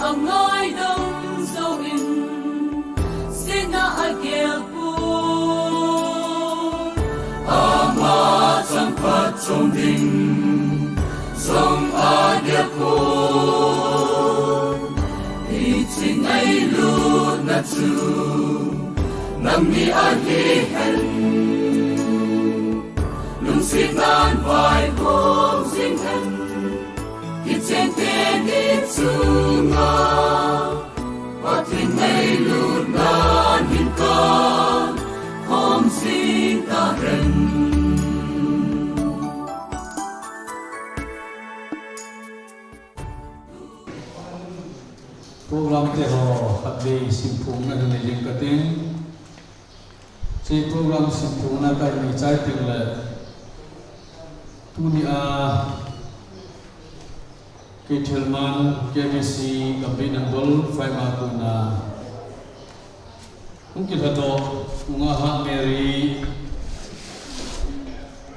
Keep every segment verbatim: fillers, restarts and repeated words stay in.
Angaidam jouvin, sina agel poi. Ama changphat chom ding jong agel poi. Hiche ngailutna chu nangni ahi hen. Lungsetnan vaihom jing hen. Kichengte ni chunga, Pathen ngailutnan hin kakhom jing tahen. Program te ho khatvei simphongna nei jing kate. Hiche program simphongna kahin chai tengle, tunia Keithelmann K B C Gambih number five a kona hung kilhadoh, Nungah Hat Mary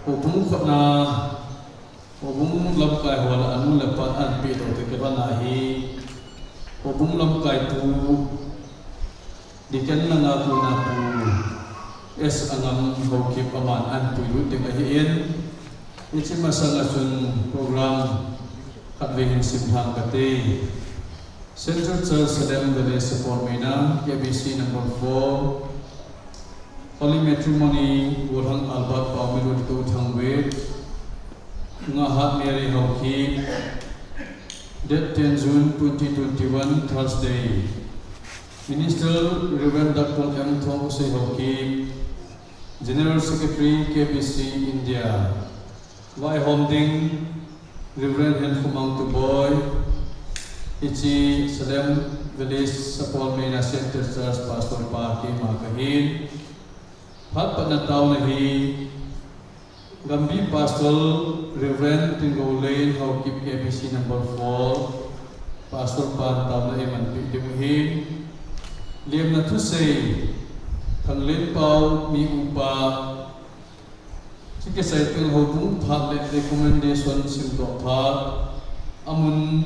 houbung khotna, houbung lamkai ho le anu le apa ahin pehdoh te kibang ahi. Houbung lamkai pu, Deacon langa kona Pu S Angam Haokip aman ahin puilut ding ahin, hiche masanga chun program khatvei hin simlhang kate. Central Church Salem Village Sapormeina, K B C number four, Holy Matrimony, Golhang Albert Paomilut Touthang Wed, Nungah Hat Mary Haokip, date ten June twenty twenty-one, Thursday. Minister Reverend Doctor M Thongusei Haokip, General Secretary K B C India. Vaihom ding Reverend Henkhomang Tuboi, hiche Salem Village Sapormeina Central Church Pastor pa keima kahin. Phat patna taona hi Gambih Pastor Reverend Tinggolen Haokip K B C number four, Pastor pan taona eimanpeh diu ahin. Lemna thusei Thanglenpao mi upa, hiche kichai teng houbung phat le recommendation simdoh phat, amun,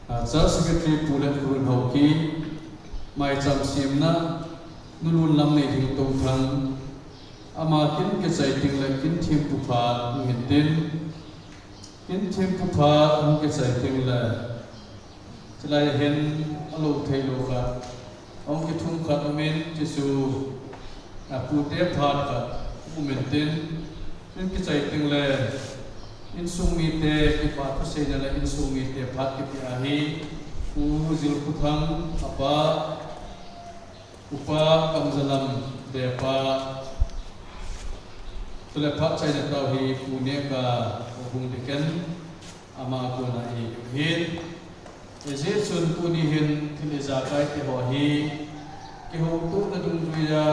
a, Church Secretary Pu Letkhorun Haokip, maicham semna, Nulun Lamneilhing Touthang, ama kin kichai tengle kin thempu phat hung hintin, kin thempu phat hung kichai tengle, chulai hin alou theilou khat, ahung kithum khat umin, hichu, a, pute phat khat umin tin, kin kichai tengle, insung mite kipah thuseina le insung mite phat kipeh ahi, Pu Jilkhuthang apa, Upa Kamjalam Depa, chule phat chaina tao hi Pu Neka Houbung Deacon, ama kona eihin. Hijeh chun tuni hin thil ijakai te ho hi, kihoutohna dungjuia,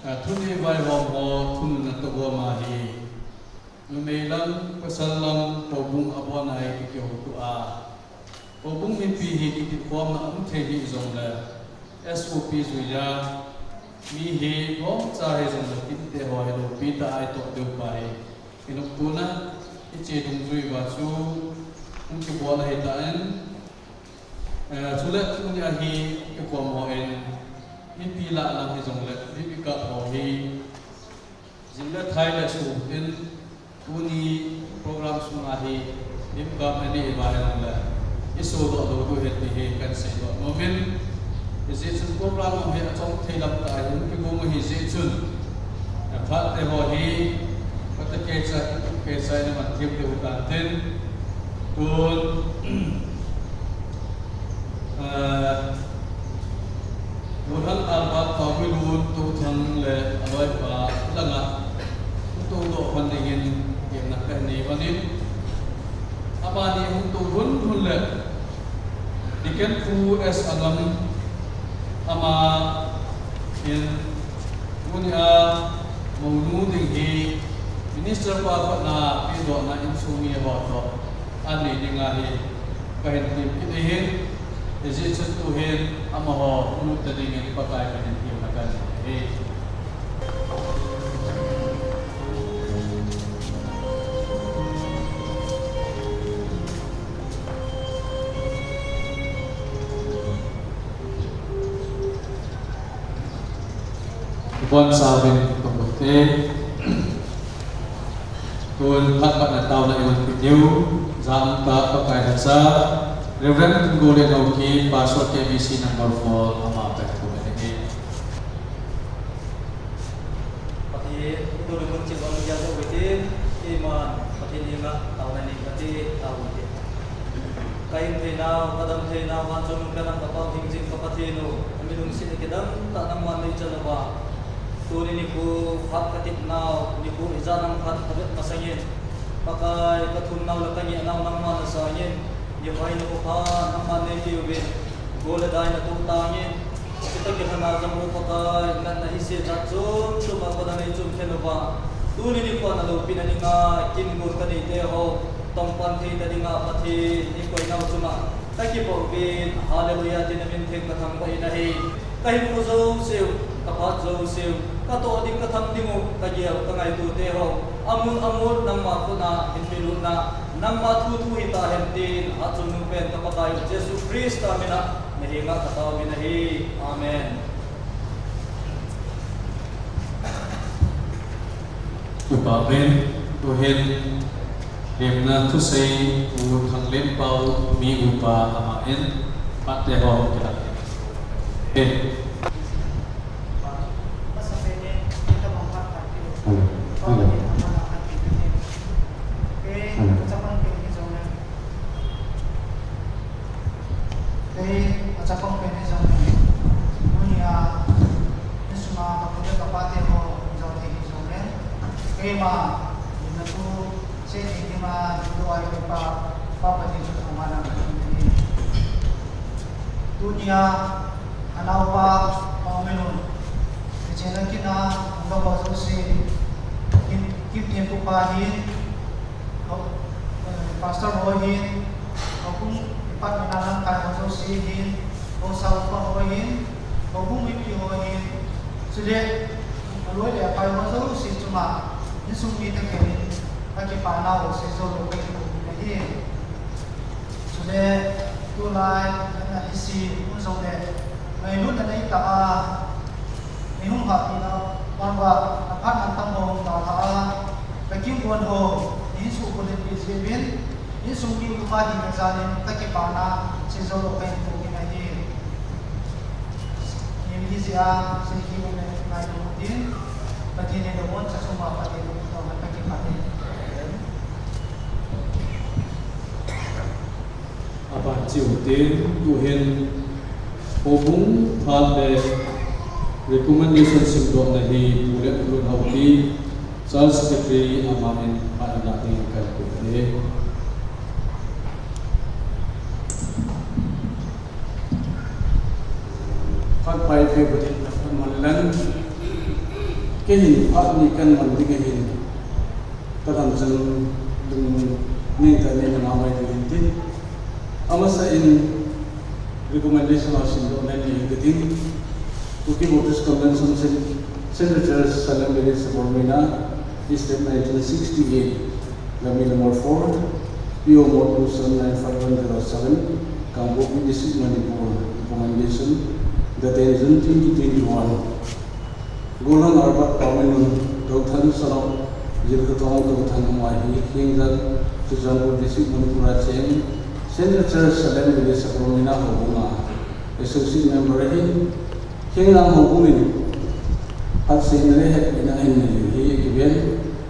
a, thunei vaihom ho, thununna tohgom ahi. Numei lam, pasal lam, houbung abona hi kihoutoh a. Houbung mipi hi kikitkhomna um thei hijongle, S O P juia, mi hi lomcha hijongle, kinte ho hi loupi tah a itoh diu pa hi. Kinoptona, hiche dungjui uva chu, hung kibol ahitan, eh, chule tunia hi kikhom hon, mipi lah lam hijongle, mipi kap ho hi, jing le thai le suh in, tuni program sunga hi, lim kap anei uva hijongle, isodoh lou diu ahi ti hi kahin seidoh nomin. Hijeh chun program ho hi achom thei lam tah a hin kigong ahi jeh chun, aphat te ho hi, kata keicha, kitu keicha in aman them diu ahitan tin. Tun, eh, Golhang Albert Paomilut Touthang le aloipa langa hung toudoh lhon dingin gimna kahin nei lhonin, amani hung tou lhun lhun le Deacon Pu S Angam ama hin tunia mounu ding hi Minister pa khutna pehdohna insung mi ho toh anei ding ahi. Kahin tem kit ahin, hijeh chun tuhin amaho hung lut ta dingin Pakai min in temna kahin nei ahi. Kon sauvin tongte. Tun phat phat na taona i-on kit diu, jam ta Pakai lhacha, Reverend Tingkul Lenloukim, Pastor K B C number four, ama pet ko ni. Pathen, i tuni mun ching ong dia jo kiti, iman, Pathen inga, taona nei kati, taona nei. Ka hing thei nau, ka dam thei nau, vang chungnung pia nang ka pau hing jing ka Pathen u, na min lungset a kidang tah nangman nei chan uva. Tuni nikho phat ka tep nau, nikho ijat ham khat ka vet masangin, Pakai ka thum nau le ka ngeh nau nangman na sangin, nivai nikho pha nangman nei peh uvin, gol le dai na tuh tangin, Chuti kilhona jong u Pakai, natna hise jat chom chom a kona nei chom khen uva. Tuni nikho na loupina dinga, kin gol ka neite ho, tongpan thei ta dinga Pathen, i koi nau chunga ka kipah uvin, Hallelujah, tin na min theng ka thangvah in ahi. Ka hinkho jouse u, ka phat jouse u, ka toh ding ka tham ding u, ka gel ka ngaito te ho, amun amun nangma khut a hin pelutna, nangma thu thu hita hen tin, hatchungnung pen ka Pakai u Jesu Christa min a, na henga ka tao in ahi. Amen. Upa pen, tuhin, lemna thusei, U Thanglenpao, mi upa ama in, phat te ho kila. Eh. Hello. Hello. Hello. Kei, achapang pen hi jong le, tunia, insunga kapu le kapa te ho, jong thei hi jong le, keima, ina tu, se thei ding a, tu ai pe pa, pa pa ti chu thoma na ka thei ni. Tunia, anaopa, Paominun, kichen a kin a, anga ba jouse, Kim, Kim Thempu pa hi, Ho, eh, Pastor ho hin, houbung department a lamkai ho jouse hin, haosa upa ho hin, houbung mipi ho hin, chule, aloi le apai ho jouse chunga, insung mi taken in, akipana ho seijou lou kahin pum in ahi. Chule, tulai, ana hise, um jongle, ngailutna neitah a, Nei hung hahpina, vang uva, na phat mantam ho hung dalha a, ka kigon ho, nei suhbulhit peh jeh uvin, insung mi upa hina jal in, ka kipana, seijou lou kahin pum in ahi. Nei hijeh a, sei hi um le, ngaidam utin, Pathen in nabonchauva, Pathen in nabonchauva, ka kipah e. Aban cheh uvin, tuhin houbung phat le recommendation simdohna hi Pu Lethulut Haokip, Church Secretary, aman phat ana ding kahin peh e. Phat paipe Pathen na phat man lang, kei hin phat ni kahin man ding ahin. Ka tham chang lungning tah in nei na ngai ding ahi. Amasa in recommendation a simdoh nei ding ahi. Kuki Baptist Convention Cen-, Central Church, Salem Village, Sapermeina, Step nineteen sixty-eight, Gami number four, P O Mode two seven nine five one zero seven, Kangpokpi District, Manipur. Recommendation, date ten June twenty twenty-one. Golhang Albert Paominun Touthang, son of Jilkhothong Touthang, ama hi Khengjang, Churachandpur District, Manipur a cheng, Central Church, Salem Village, Sapermeina houbung a associate member ahin, Khengjang houbung in phatseina le hetpina ahin nei u hi akiven,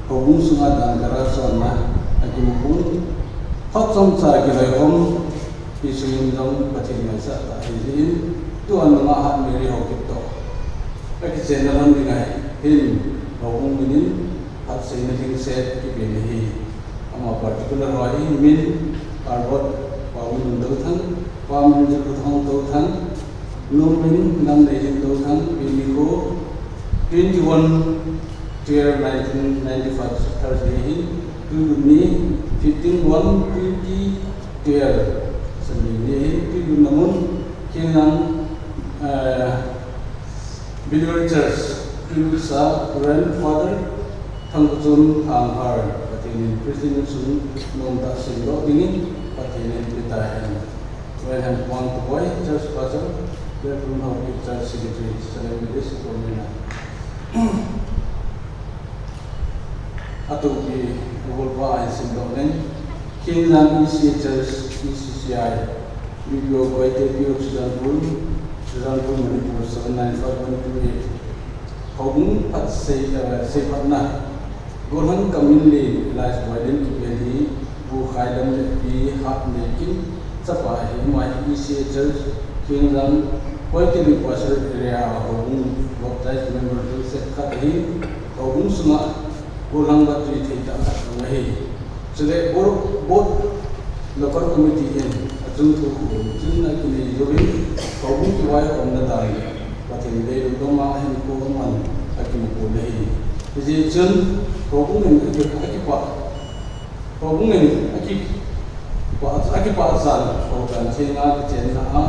houbung sunga dan kara chonna akimu pon, phat chomcha kiloikhom, hiche in jong Pathen ngaisah tah ahi jeh in, tua nunga Hat Mary Haokip toh akichenna lhon ding ahin, houbung min in phatseina lhingset kipe in ahi. Ama particular ho hi min, Albert Paominun Touthang, pa min Jilkhothong Touthang, nu min Namneilin Touthang, pi nikho, twenty-one twelve nineteen ninety-five, Thursday ahin, tuilut ni fifteen one twenty twelve, Sunday ni ahin, tuilut na mun, Khengjang, eh, Believer Church, Pilsa, Reverend Father Thangkhochun Thanghar, Pathen in Christian sung nomtah semdoh dingin Pathen in petai hen. Reverend Wangtoboi, Church Pastor, Reverend Haokip, Church Secretary, Salem Village, Sapermeina. Atupi, Golpa ai sim doh nen. Khengjang E C A Church, E C C I, B P O Koite, P O Churachandpur, Churachandpur, Manipur, seven nine five one two eight. Houbung phat sei, eh, seiphatna. Golhang Kaminli Elias Boidem kipen hi, Pu Khaidam le Pi Hatneikim chapa ahi. Ama hi E C A Church, Khengjang, Koite Ri Pastorate Area a houbung baptized member thilse khat ahi. Houbung sunga golhang batui thei tah khat ahi. Chule board, board local committee in achung thu chunna kinei jouvin, houbung kivaihomna dan Pathen deilou doma ahin kou man akimu kou ahi. Hijeh chun houbung in aki, akipa, houbung in aki, pa, akipah chan, houdan thenga kichenna a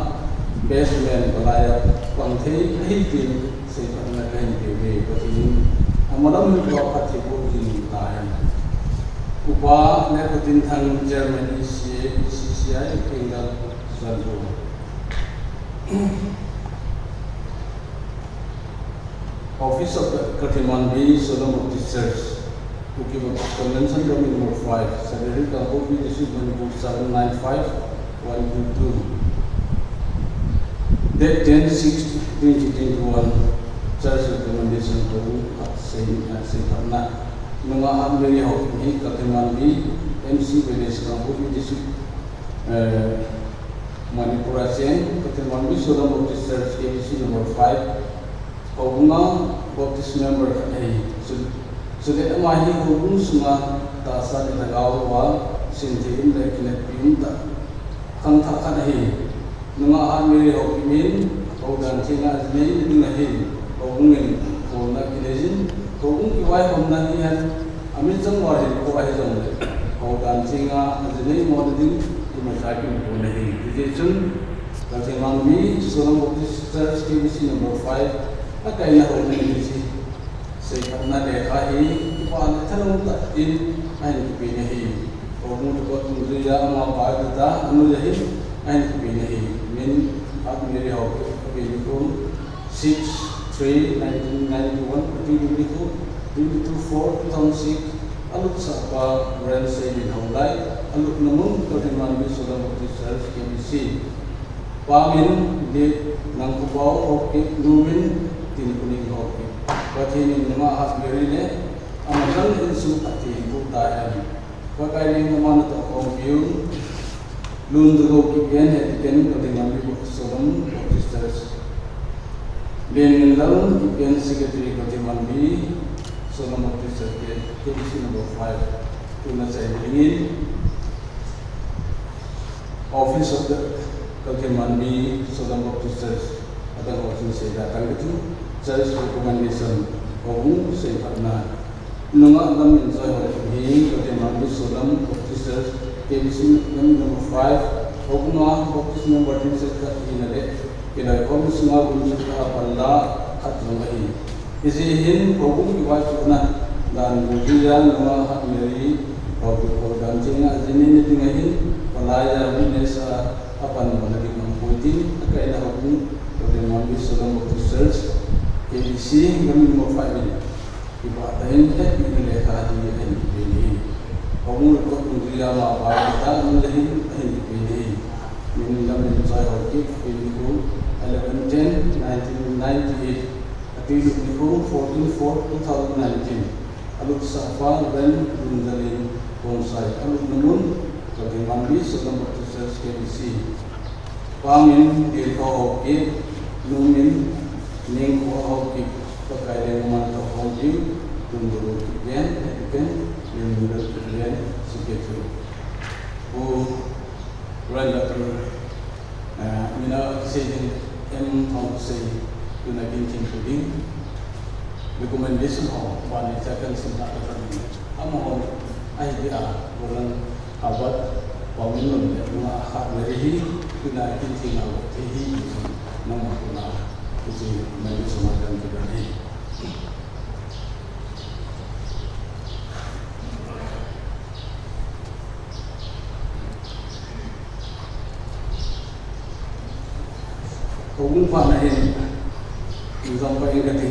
basement palai a pang thei ahi tin seiphatna kahin peuve. Pathen in amalam hin phatthei boh jing tahen. Upa Nepotin Thang, Chairman E C A, E C C I, Khengjang, Churachandpur. Office of the Kathmandu Solam Baptist Church, Kuki Baptist Convention, Room number five, Saderi, Kangpokpi District, Manipur, seven nine five one two two. Date ten six twenty twenty-one, Church recommendation for Saint, Saint Anna. Nunga Hatmeri Haokip hi Kathmandu, M C Village, Kangpokpi District, eh, Manipur a cheng, Kathmandu Solam Baptist Church, K B C number five, houbunga Baptist member khat ahi. Chu, chule ama hi houbung sunga tahsa le lhagao a sinthei um le kineppi um tah khangthah khat ahi. Nunga Hatmeri Haokip in houdan thenga ajinei nading ahi. Houbung in kholna kinei jin, houbung kivaihomna hi hen, ami changval hin kou ahi jongle, houdan thenga ajinei mo nading imacha kimu kou ahi. Hijeh chun, Kathmandu Solam Baptist Church, K B C number five, akaina houbung in hiche seiphatna lekha hi kipana thanom tah in ahin kipe ahi. Houbung record dungjuiya ama pa data anuija hin ahin kipe ahi. Min Hatmeri Haokip, apen nikho six three nineteen ninety-one, atwi nikho twenty-two four two thousand six, alutsahpa Reverend Seilin Haolai, alupna mun Kathmandu Solam Baptist Church, K B C. Pa min Dipnangkhopao Haokip, nu min Tinkhoning Haokip. Pathen in nunga Hatmeri le amachal insung phatthei boh tahen. Pakai leng ama natoh khompiu Lunjagou Kipgen, Head Deacon, Kathmandu Solam Baptist Church. Lenminlal Kipgen, Secretary, Kathmandu Solam Baptist Church, K B C number five. Tuna chai dingin Office of the Kathmandu Solam Baptist Church, adang ho chun seida tang kati, church recommendation, houbung seiphatna. Nunga Lamminchoi Haokip hi Kathmandu Solam Baptist Church, K B C number five, houbunga Baptist member thilse khat ahina le, kiloikhom sunga gunchu tah a panla khat jong ahi. Hijeh hin houbung kivaipohna dan dungjuiya nunga Hatmeri Haokip houdan thenga ajinei nading ahin, palai a witness a apan mo nading ahipoi tin, akaina houbung Kathmandu Solam Baptist Church, K B C, Lamminchoi Haokip in kipah tah in hetpina lekha hi ahin kipe ahi. Houbung record dungjuiya ama pa data anuija hin ahin kipe ahi. Min Lamminchoi Haokip, apen nikho eleven ten nineteen ninety-eight, atwi nikho fourteen four two thousand nineteen. Alutsahpa Reverend Lunjalin Bonsai, alupna mun Kathmandu Solam Baptist Church, K B C. Pa min Dilkho Haokip, nu min Ningkho Haokip, Pakai leng ama natoh khompiu Lunjagou Kipgen, Head Deacon, Lenminlal Kipgen, Secretary. Pu Reverend Doctor, eh, mina kisei ding em thong sei, tuna kin thim pu ding. Recommendation ho, bani cha kan sim ta ta ni. Amahon, ahi dia, bolan abat, pamin lom le, nunga Hatmeri hi, tuna kin thim na thei hi, nang ma kuna, kuchi, mani suma kan tu kan hi. Houbung phatna hin, jom pa in kati.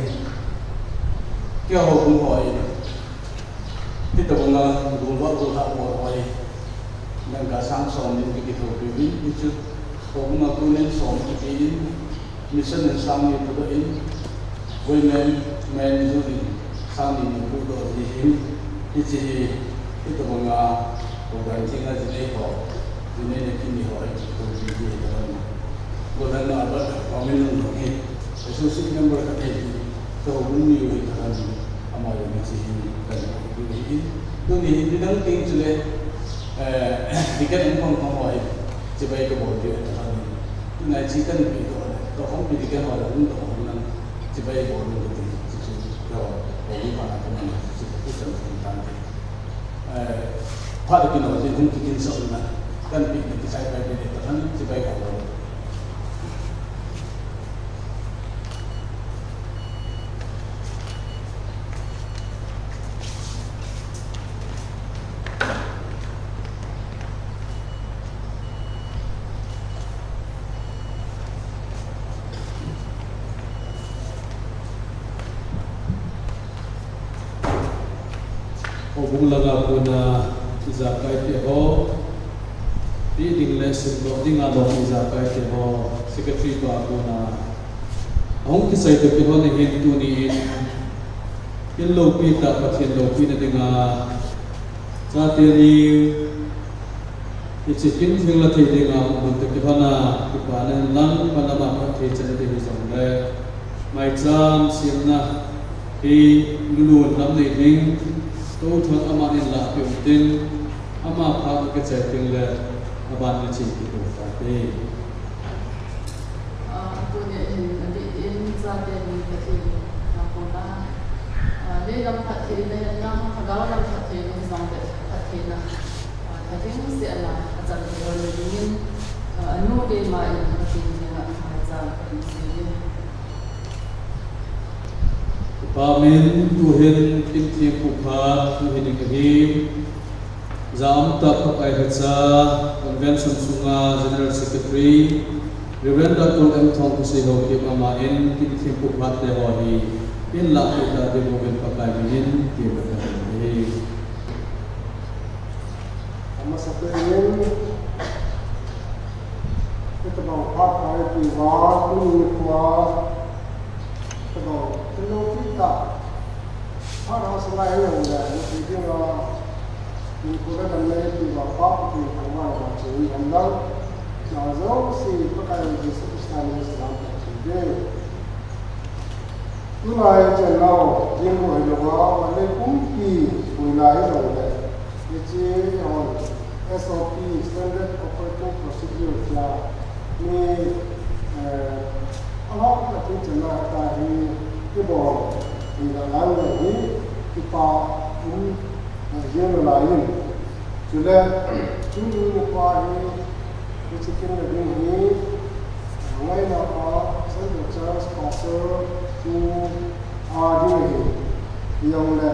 Keiho houbung ho hi, hitobanga gulvah gulhah bol ho hi, dangka sang som nin kakithopi uvin, hichu houbung a konin som kipe in, mission in sang ni pudoh in, women, men, youth in sang ni ni pudoh ji hin, hiche hi, hitobanga program chenga jinei ho, jinei na kimi ho hi kithopi ji hi taran. Gollhang na Albert Paominlun hi, associate member khat ahi, ka houbung mi u hi taran, ama jong hiche hi kan houbung hi. Tuni hi nidang teng chule, eh, deacon hung phong phong ho hi, chibai kabol diu hi taran. Tuna hiche kanpi toh le, tohkhompi deacon ho le hung toh hung nang, chibai bol nang kati, hiche chu, ka houbung pa na kaman, hiche chu kan tan te. Eh, phat kino jin hung kikinsah una, kanpina kisai pai peh le taran, chibai kabol. Houbung langa kona ijakai te ho, ti ding le simdoh dinga lom ijakai te ho, secretary pa kona ahung kisei toh kilhon ahin tuni in, kin loupi tah Pathen loupina dinga, chate ni, hiche kin theng la thei dinga hung hon toh kilhon a, kipana hinlang, pan ama phatthei chan ding hijongle, maicham semna hi lulun lam nei ding, tou thon ama in lahpeh un tin, ama phat akichai teng le, aban le che kito tate. Ah, tuni hin adih in chate ni Pathen, ah, kona, ah, neilam phattheina hinlang, lhagao lam phattheina hijongle phattheina, ah, lha ding seh a la, achan thei lhon dingin, ah, anu keima in Pathen henga maicham kahin sem e. Kipah in tuhin kin thempu phat hung hi ding ahi. Jaum tah Pakai lhacha, Convention sunga General Secretary, Reverend Doctor M Thongkhusiho Kip ama in kin thempu phat te ho hi, kin lahpeh ta ding uvin Pakai min in, kin lahpeh ta ding. Amasapen in, Hitobang phat kaipi uva, tuni nikhoa, hitobang, kin loupi tah. Phat hahsa lai hijongle, loupi dinga, hinkho le damna eipe uva, Pa Pathen thangvahna vahchoi in umhen lang. Najouse Pakai Jesu Christa min in salam kahin thum e. Tulai channau, jing ho hilouva, Manipur pumpi, hoilai hijongle, hiche hon, S O P, Standard Operating Procedure tia, mi, eh, alhah a thil chenna tahi, kibol, hina lang le hi, kipa, um, eh, jing nalai in. Chule, tuni nikhoa hi, hiche kin na ding hi, ngaina a, Central Church Pastor, tu, a ding ahi. Hijongle,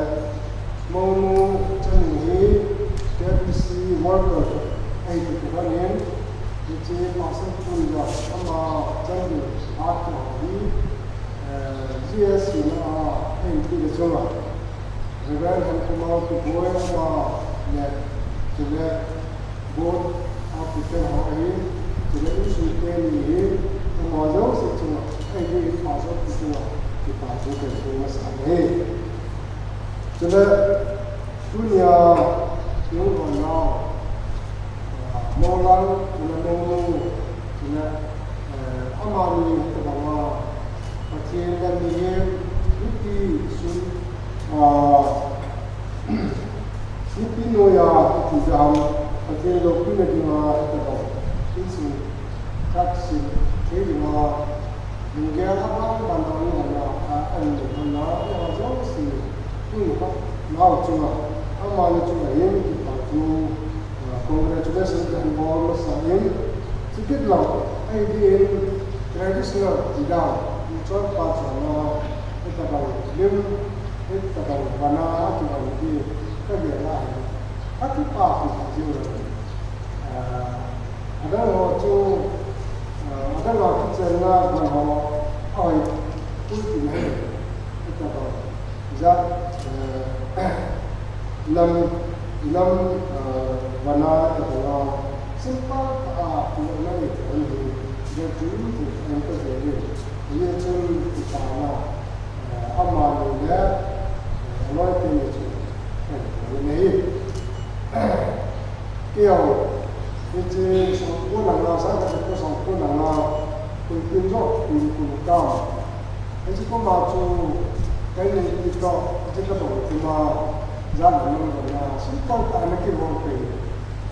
mounu chanu hi K B C worker ahi toh kilhon in, hiche pastor tun jong ama chanu a kihou hi, eh, G S C na a ahin pi le chunga. Reverend Henkhomao Kiboi ama le, chule, Board a Peter ho ahi, chule insung teni hi, amaho jouse chunga, ahi ding in pastor chunga, kipa thu kahin thum masa ahi. Chule, tunia, yung ho nau, ah, Molang, chule Monu, chule, eh, amani, hitobanga, Pathen le mihem, mipi sun, ah, Mipi noiya kiti jeh ham, Pathen loupina dinga, hitobang, insung, khat sin, thei dinga, lunggel abang bang a, a, an, a, a, a, jouse, tun, nau chunga, amani chunga hin, kipa thu, a, congratulations kahin bol masa in, chukit lou, ahi ding in, traditional, ti dan, chonpha chonna, hitobang, lim, Hitobang bana kivan hi kagel a hi, akipa kit jing. Ah, adang ho chu, ah, adang a kichenna van ho, ahoi, pui tin ahi. Hitobang, Ja, eh, lam, lam, eh, vana ta vana, simple ta a, tu na ni ta ni, ja tu tu an ta de ni, ye chun tu pa na, eh, ama ni le, eh, loi te ni chu, eh, ni ni. Kei jong, hiche songkul langa, sangkhat le ko songkul langa, kum tin jo, kum, kum tam. Hiche koma chu, kei nei ti toh, hiche ka bol tima, jana nung bol na, simple ta na kihou pei,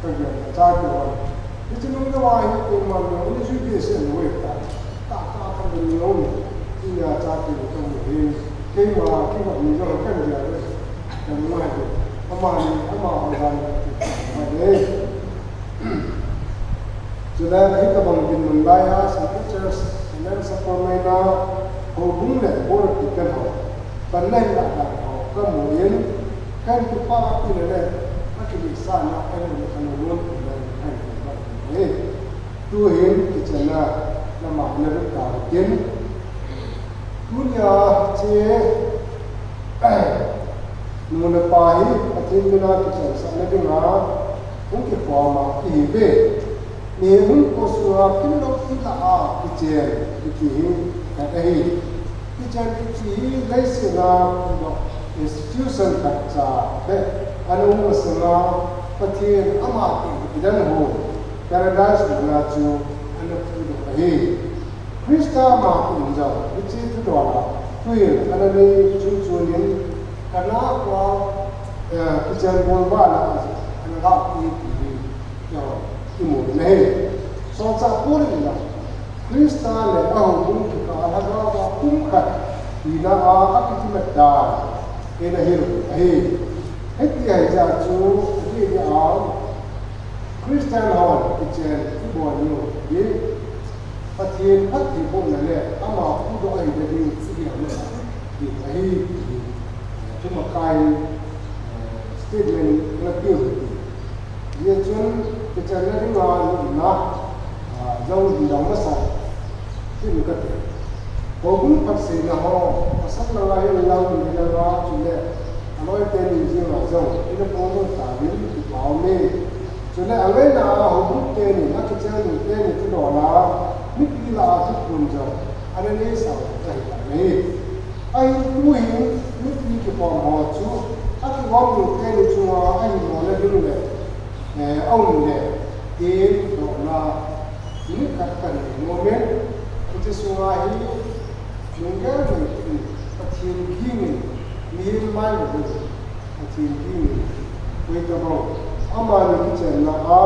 ka gel na cha kihou. Hiche nung na wa hi koima nung, ni jui behseh lou ta. Ta, ta, ta, ni lou ni. Ina cha kihou ka mu hi, keima, kihou ni jo ka gel. Ka mu hi, ama ni, ama ho dan, ama ni. Chule, hitobang dinmun laiya, Saint Peter's, Saint Anne Sacrament a, houbung le bor kiti ho. Pan le la dan ho, kamu in, kan kipa pi le le, akilesahna, kan le kan mun, kan le kan kipa pi le. Tuhin, kichenna, nama le ka tin. Tunia, che, nu le pa hi, Pathen mina kichensahna dinga, hung kikhom a, ihi ve. Mihem hung ko sunga kimlou ti la a kichen, kiti hi khat ahi. Kichen kiti hi leiset a institution khat cha beh ana um masanga Pathen ama ti kidan ho Paradise muna chu ana phudoh ahi. Christa ama ti in jong hiche thudol a thuhil ana nei chun chun in kana kwa, eh, kichen bol bana ana ga ti ti hi. Kimu na hi. Solchah Paul in la, Christa le a houbung kikah a lhagao a pumkhat hina a akikimat dan, eina hilou ahi. Hiti ahi jeh chun, adeh deh a, Christian hon kichen ibol u hi, Pathen phattheibohna le ama phudoh ahina ding igel u ahi, ahi, hi, thumakai, eh, statement na peh u hi. Hijeh chun, kichenna dinga lupna, ah, jong hin dong masa, tin kati. Houbung phatseina ho, pasal langa hin lang, mi langa, chule, aloi teni jenga jong, ina pong tauvin, kipah ume. Chule, angaina a houbung teni, akichen teni, thudol a, mipi lah a thuphon jong, ana neisah u ahi tai. Ahin tuhin, mipi kikhom ho chu, akigom teni chunga, ahimona ding le, eh, aum le, tin, dohna, minute khat kahin nei nom in, hiche sunga hi, lunggel nei in, Pathen gingin, mihem mai le bou, Pathen gingin, koi tabang, amani kichenna a,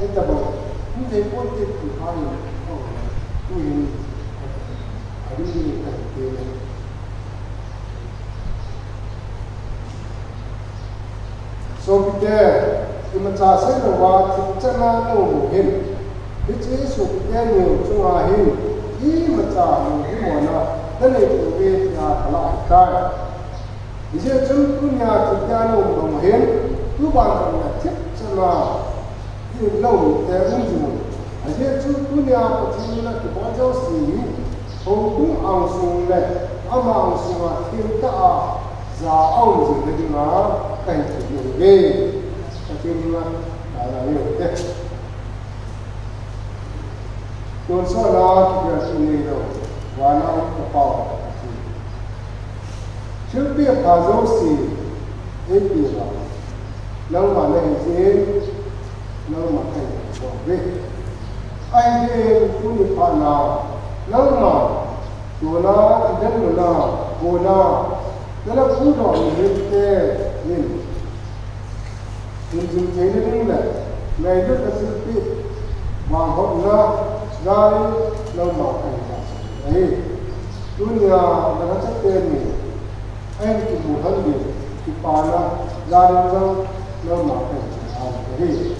hitabang, hung thei ponte ti kha in, tuhin, ading in kahin ti le. Sopite, imacha seilouva thipchenna naum u hin, hiche sopite neo chunga hin, imacha lungthim mona nanei pouve tia kalah ahitai. Hijeh chun tunia thipbeh a naum bang u hin, tuban jong nathipchenna Ti lou te um jing un. Ajeh chu tunia Pathen in akibol jouse hi, houbung angsung le ama angsunga themtah a ja aum jing na dinga kahin thum uve. Pathen in a, a, a, te. Tonsot a kibel thei neilou, vana um Ka Pau. Thilpeh pha jouse eipeh uva, nangma nahi jeh in, nangma kahin thum uve. Ahijeh in tuni phat a, nangma, tuna, idem nuna, kona, nana phudoh mihemte in, Hinjing theina ding le, ngailutna thilpeh, vanghatna, jal in, nangma kahin tahsan ahi. Tunia, nalhachate ni, ahin kimu lhon ding, kipana, jal in jong, nangma kahin tahsan ahi.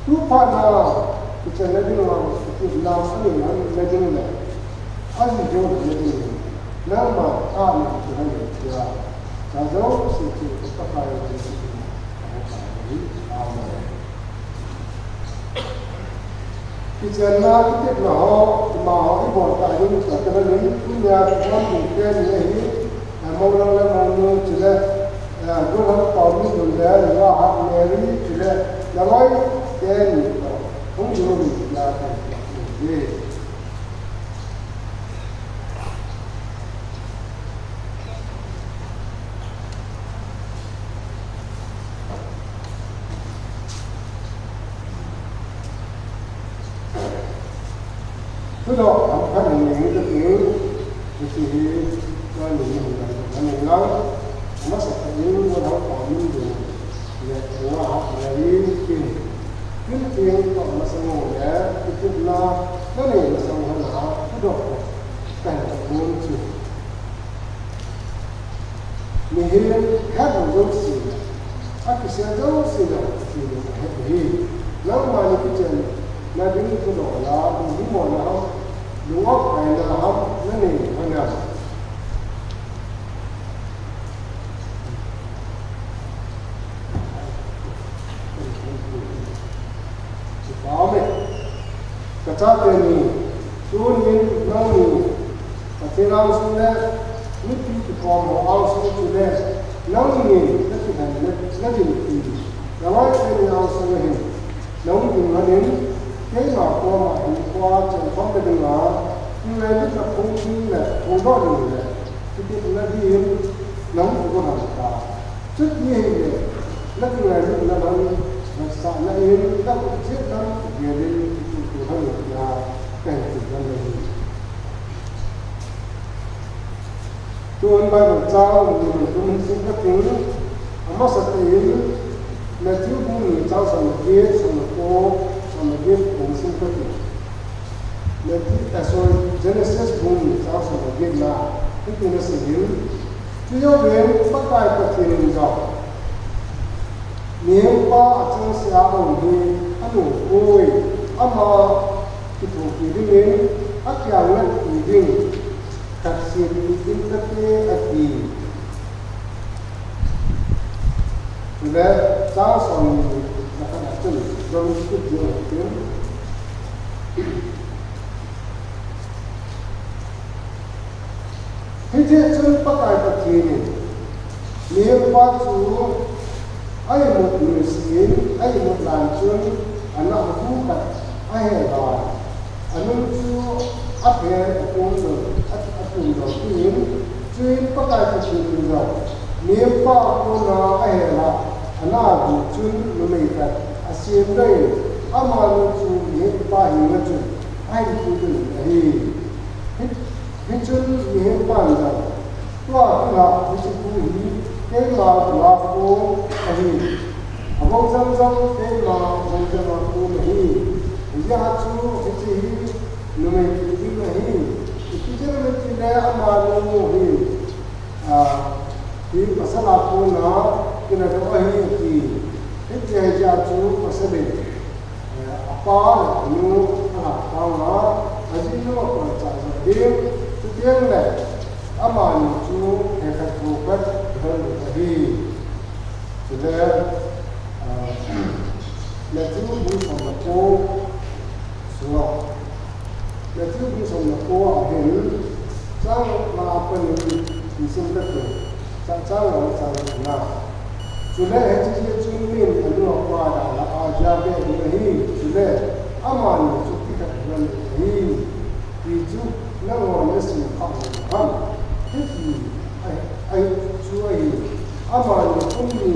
Tuphat na, kichenna ding vang, kipana, ahin lhon na ding le, ahin lhon na ding le, nangma, ahin lhon na ding le, Cha jouse chu Pakai Jesu min in. Amen. Kichenna, kitepna ho, ima ho, ibol ta ding, ta tena nin, tunia, kibol ding te ni ahi, Monglang le Mongnu chule, eh, Golhang Paominlun le Nungahat Mary chule, Laloi teni toh hung jong um in tia kahin ti. Thudoh ham khat in nei kate, hiche hi, tuni hin nei lang, amasa tah in Golhang Paominlun le Nungahat Mary in, tin tin toh masang u le, kitepna nanei masang u hon a, thudoh kahin bol chu. Mihem hetlou jouse le, akisel jouse le, Pathen in ahet ahi. Nangma ni kichenna ding thudoh la, lunghimona ham, lung-opkaina ham, nanei u ham. Amen. Kachate ni, tunin nangni, Pathen angsung le, mipi kikhom ho angsung chule, nangni, nakilhen le, nadinpi, naloi teni angsung le hin, nahung ding lhonin, keima koma hinkhoa chengkhomna dinga, kingailutna phung ding le, phongdoh ding le, kitepna din, nahung kigo lhon tai. Chuti ahile, nakingailutna lam, nasahna in, nakhut jet lam, gelin, kitutu lhon in tia, kahin ti lhon ahi. Tun Bible chang, ni mun tum hin sim kating, amasa tah in, Matthew bung ni chang som le get, som le ko, som le get, kum sim kating. Matthew, eh, sorry, Genesis bung ni chang som le get na, hitin asei in, Chujouvin Pakai Pathen in jong, mihempa achangseh a aum hi anom poi, ama kithopi dingin akiang natpi ding khat sempeh ding kate ati. Chule chang somni le khat a chun, John kiti jong atin. Hijeh chun Pakai Pathen in mihempa chu a imut nuisat in, a imut lan chun, anah hu khat ahel a, anung chu aphen atum jong, a, atum jong tin, chuin Pakai Pathen in jong mihempa a kona ahel a, anah hu chun numei khat asem doh in, amanu chu mihempa henga chun ahin pui doh in ahi. Hi, hichun mihempan jong, tua kila hiche thu hi keima tua kong ahi. Abongjang jong keima bongjang a kong ahi. Hijeh a chu hiche hi numei pui ding ahi. Ipi jeh ham itile amanu hi, a, hi pasal a kona kila doh ahi ati. Hitia chu pasal in, eh, apa le anu alhah panga, ajinu apanchah joh ding, chuteng le amani chu hekhat bou khat hiding ahi. Chule, ah, Matthew bung som le ko sunga, Matthew bung som le ko a hin, chang nga a pat in isim kate, chang, chang nga le chang nga. Chule hiche jeh chun min anu apa dalha a jabeh ding ahi, chule amani chu kikhen ding ahi, ti chu nanghon nasim kha u ham? Hiti ahi, ahi chu ahi, amani kum ni,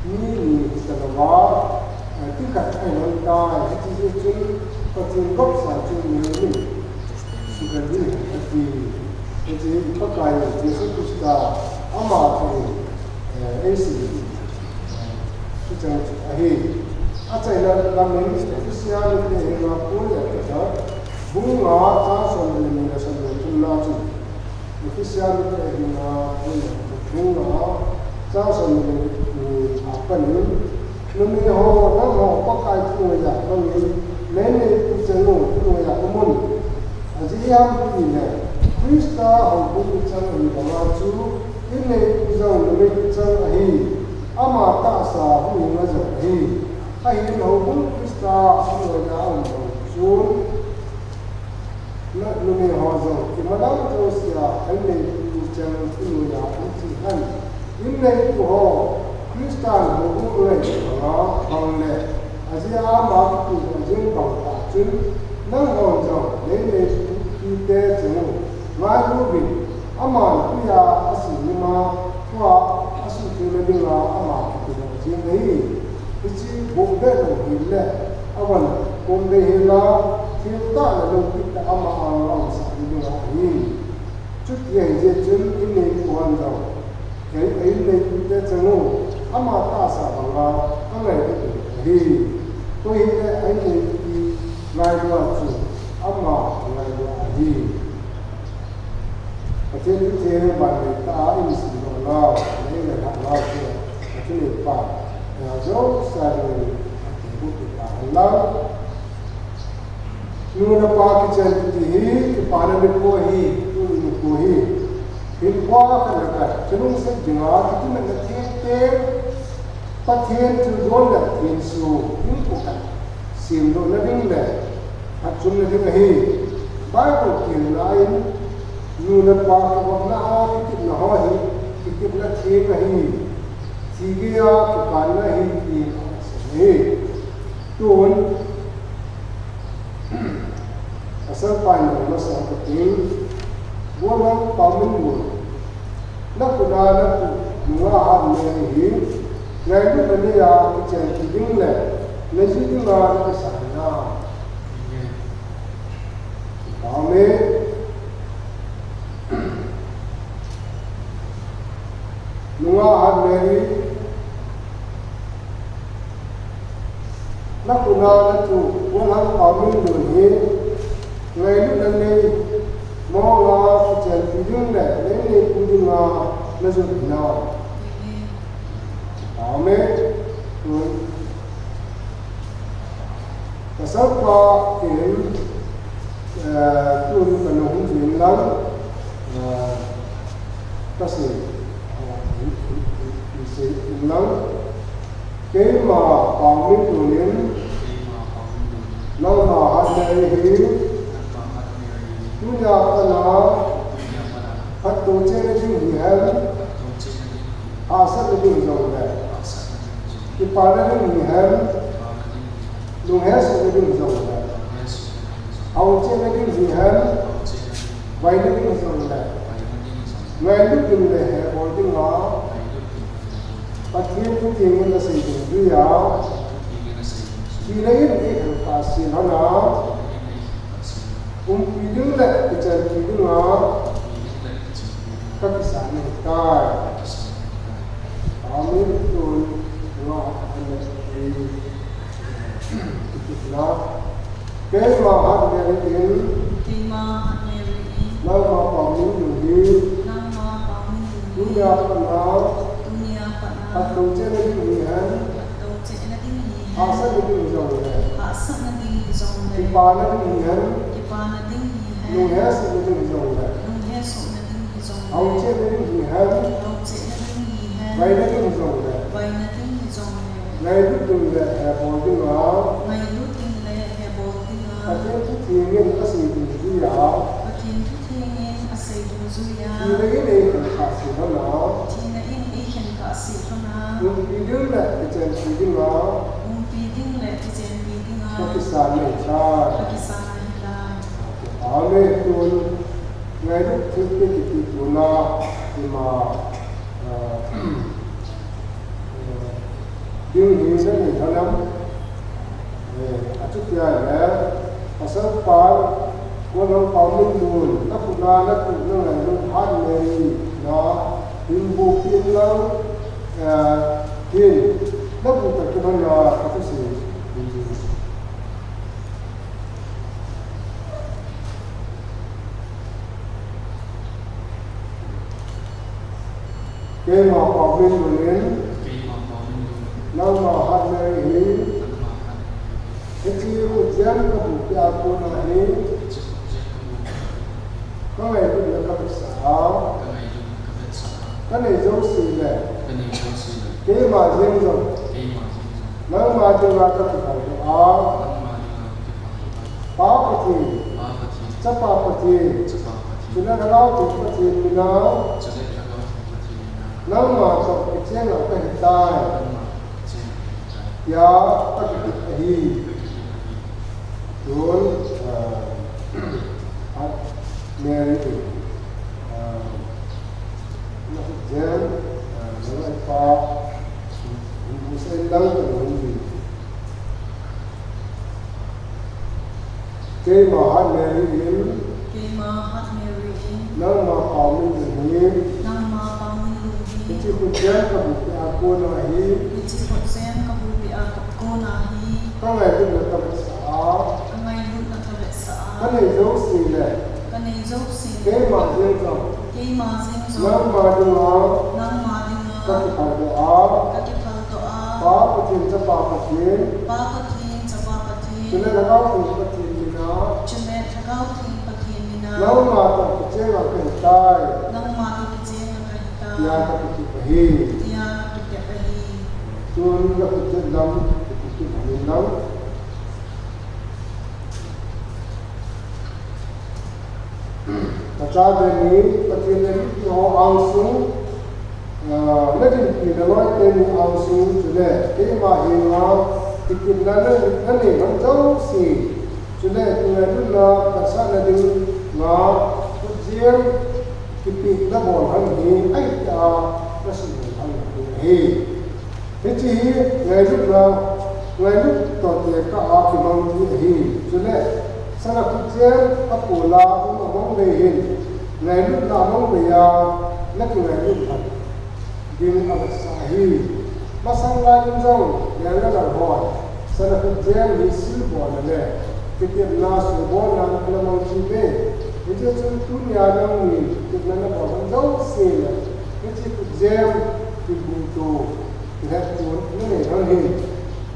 mi ni hita louva, eh, ti khat ahi lhon tai, hiti jeh chun Pathen gopsa chu mihem in suhgal ding ahi ati. Hiche hi Pakai Jesu Christa ama thu, eh, eisei, eh, thucheng chu ahi. Achaina lam in Ephesa mite henga Paul in akisei, bung nga chang som le ni le som le thum na chun, Ephesa mite henga Paul in bung nga chang som le ni a pat in, numei ho, nangho Pakai thuneiya bangin, neineipu cheng u thuneiya umun. Ajeh ipi ham itile, Christa houbung michang ahi banga chu, inneipu jong numei michang ahi, ama tahsa huhhing a jong ahi. Ahin houbung Christa a noiya aum bang chun, na, numei ho jong imalam jousea inneipu chang kunu ya an chi han. In neitu ho, Christan ho bu ngai banga bang le, ajia ama kitu jing bang ta chun, nang hon jong, nei neitu te chang u, ngai lu bin, ama tuya asi ni ma, tua asu te na dinga ama kitu jing nei. Hichi bu be lo hin le, awan kom be hin la, thil ta na lo kit ta ama ang ang sa ni dinga hi. Chuti ahi jeh chun in neitu hon jong, ei, ei neitu te chang u, ama tahsa banga, angai ding ahi. Koi hile ei neitu ngailua chu, ama ngailua ahi. Pathen thu theng ban nei ta a in simdoh nau, nei ngailhah nau chu, Pathen in pa, eh, Joseph in, Pathen thu pa han lau. Nu le pa kichen kiti hi, kipana nikho ahi, tuni nikho hi. Hinkho khat le khat, kilungset dinga, kitimna thengteng, Pathen thilgon le thenso, hinkho khat, semdohna ding le, phatchomna ding ahi. Bible tilna in, nu le pa kivopna a, kitepna ho hi, kitepna theng ahi. Thi geiya, kipanna ahi, ti, ahi. Tun, Pasal pa in dong masa kati, Golhang Paominlun, na khut a na tu, nunga hat Mary hi, ngailutna neiya, kichen kit ding le, na ji dinga na kisa hinam. Amen. Nunga hat Mary, na khut a na tu, Golhang Paominlun hi, ngailutna nei, mong a, kichen kit ding le, nei neipu dinga, na jot hinam. Amen. Pasal pa in, eh, tun kana hung jing lang, eh, kasei, eh, in, in, in, in sei in lang, keima Paominlun in, nangma hat Mary hi, tunia pat a, phattou chehna ding hihen, hahsatna ding jongle, kipana ding hihen, lunghesohna ding jongle, hao chehna ding hihen, vaina ding jongle, ngailut ding le hebol dinga, Pathen thutheng in asei dungjuiya, thina in eikhen kahse lhona, umpi ding le kichenpi dinga, kakisah nahitai. Amen. Tun, nga, amen. Kitepna. Keima hat Mary in. Keima hat Mary in. Nangma Paominlun hi. Nangma Paominlun hi. Tunia pat a. Tunia pat a. Phattou chehna ding hihen. Phattou chehna ding hihen. Hahsatna ding hijongle. Hahsatna ding hijongle. Kipana ding hihen. Kipana ding hihen. Lunghesohna ding hijongle. Lunghesohna ding hijongle. Hao chehna ding hihen. Hao chehna ding hihen. Vaina ding hijongle. Vaina ding hijongle. Ngailut ding le hebol dinga. Ngailut ding le hebol dinga. Pathen thutheng in asei dungjuiya. Pathen thutheng in asei dungjuiya. Thina in eikhen kahse lhona. Thina in eikhen kahse lhona. Umpi ding le kichenpi dinga. Umpi ding le kichenpi dinga. Kakisah nahitai. Kakisah nahitai. Amen. Tun ngailut thilpeh kiti tuna ima, ah, ding hi nanei lhon am? Eh, achuti ahile, pasal pa, Golhang Paominlun, na khut a na tu na ngailut hat Mary na, hin bupi in lang, eh, hin, na bu ta kilhon a, kati si. Keima Paominlun in. Keima Paominlun in. Nangma hat Mary hi. Nangma hat Mary hi. Hiche khutjem kabupi a kona hi. Hiche khutjem kabupi a kona hi. Kangailutna kavetsah a. Kangailutna kavetsah a. Kanei jouse le. Kanei jouse le. Keima jeng jong. Keima jeng jong. Nangma dinga kakipah doh a. Nangma dinga kakipah doh a. Pa Pathen. Pa Pathen. Chapa Pathen. Chapa Pathen. Chule Lhagao Theng Pathen mina, chule Lhagao Theng Pathen mina, nangma toh kicheng a kahitai, nangma toh kicheng a kahitai, tia kakitep ahi. Kakitep ahi. Tun, ah, Mary in, ah, nakhut jem, ah, nalai pa, hung, hung sei lang ka hung di. Keima Hat Mary in, keima Hat Mary in, nangma pao min lung hi, nangma pao min lung hi, hiche khutjem kabuhpeh a kona hi, hiche khutjem kabuhpeh a kona hi, kangailutna tavetsah a, kangailutna tavetsah a, kanei jouse le, kanei jouse le, keima jeng jong, keima jeng jong, nangma dinga, nangma dinga, kakiphaldoh a, kakiphaldoh a, Pa Pathen, Chapa Pathen, Pa Pathen, Chapa Pathen, chule Lhagao Theng Pathen mina, chule Lhagao Theng Pathen mina, nangma toh kicheng a kahitai, nangma toh kicheng a kahitai, tia kakitep ahi, tia kakitep ahi. Tun nakhutjem lang, kakitep ahi lang. Kachate ni, Pathen le mipi ho angsung, ah, nadinpi naloi teni angsung, chule keima henga kitepna na, nanei lhon jouse, chule kingailutna, vetsahna dinga khutjem kipeh nabol lhon hi, ahitia nasuhmil lhon ahi. Hiche hi ngailutna, ngailut toh tekah a kimang thei ahi. Chule, sana khutjem a kol a um amang vei hin, ngailutna amang vei a, nakingailut lhon ding avetsah ahi. Masang lai in jong, Lel le Lal hon, sana khutjem hi sil bolna le kitepna, suhbolna ana mang chiuve. Hiche chun tunia nangnin kitepna nabol lhon jouse le, hiche khutjem kibuh to, kihetto nanei lhon hin,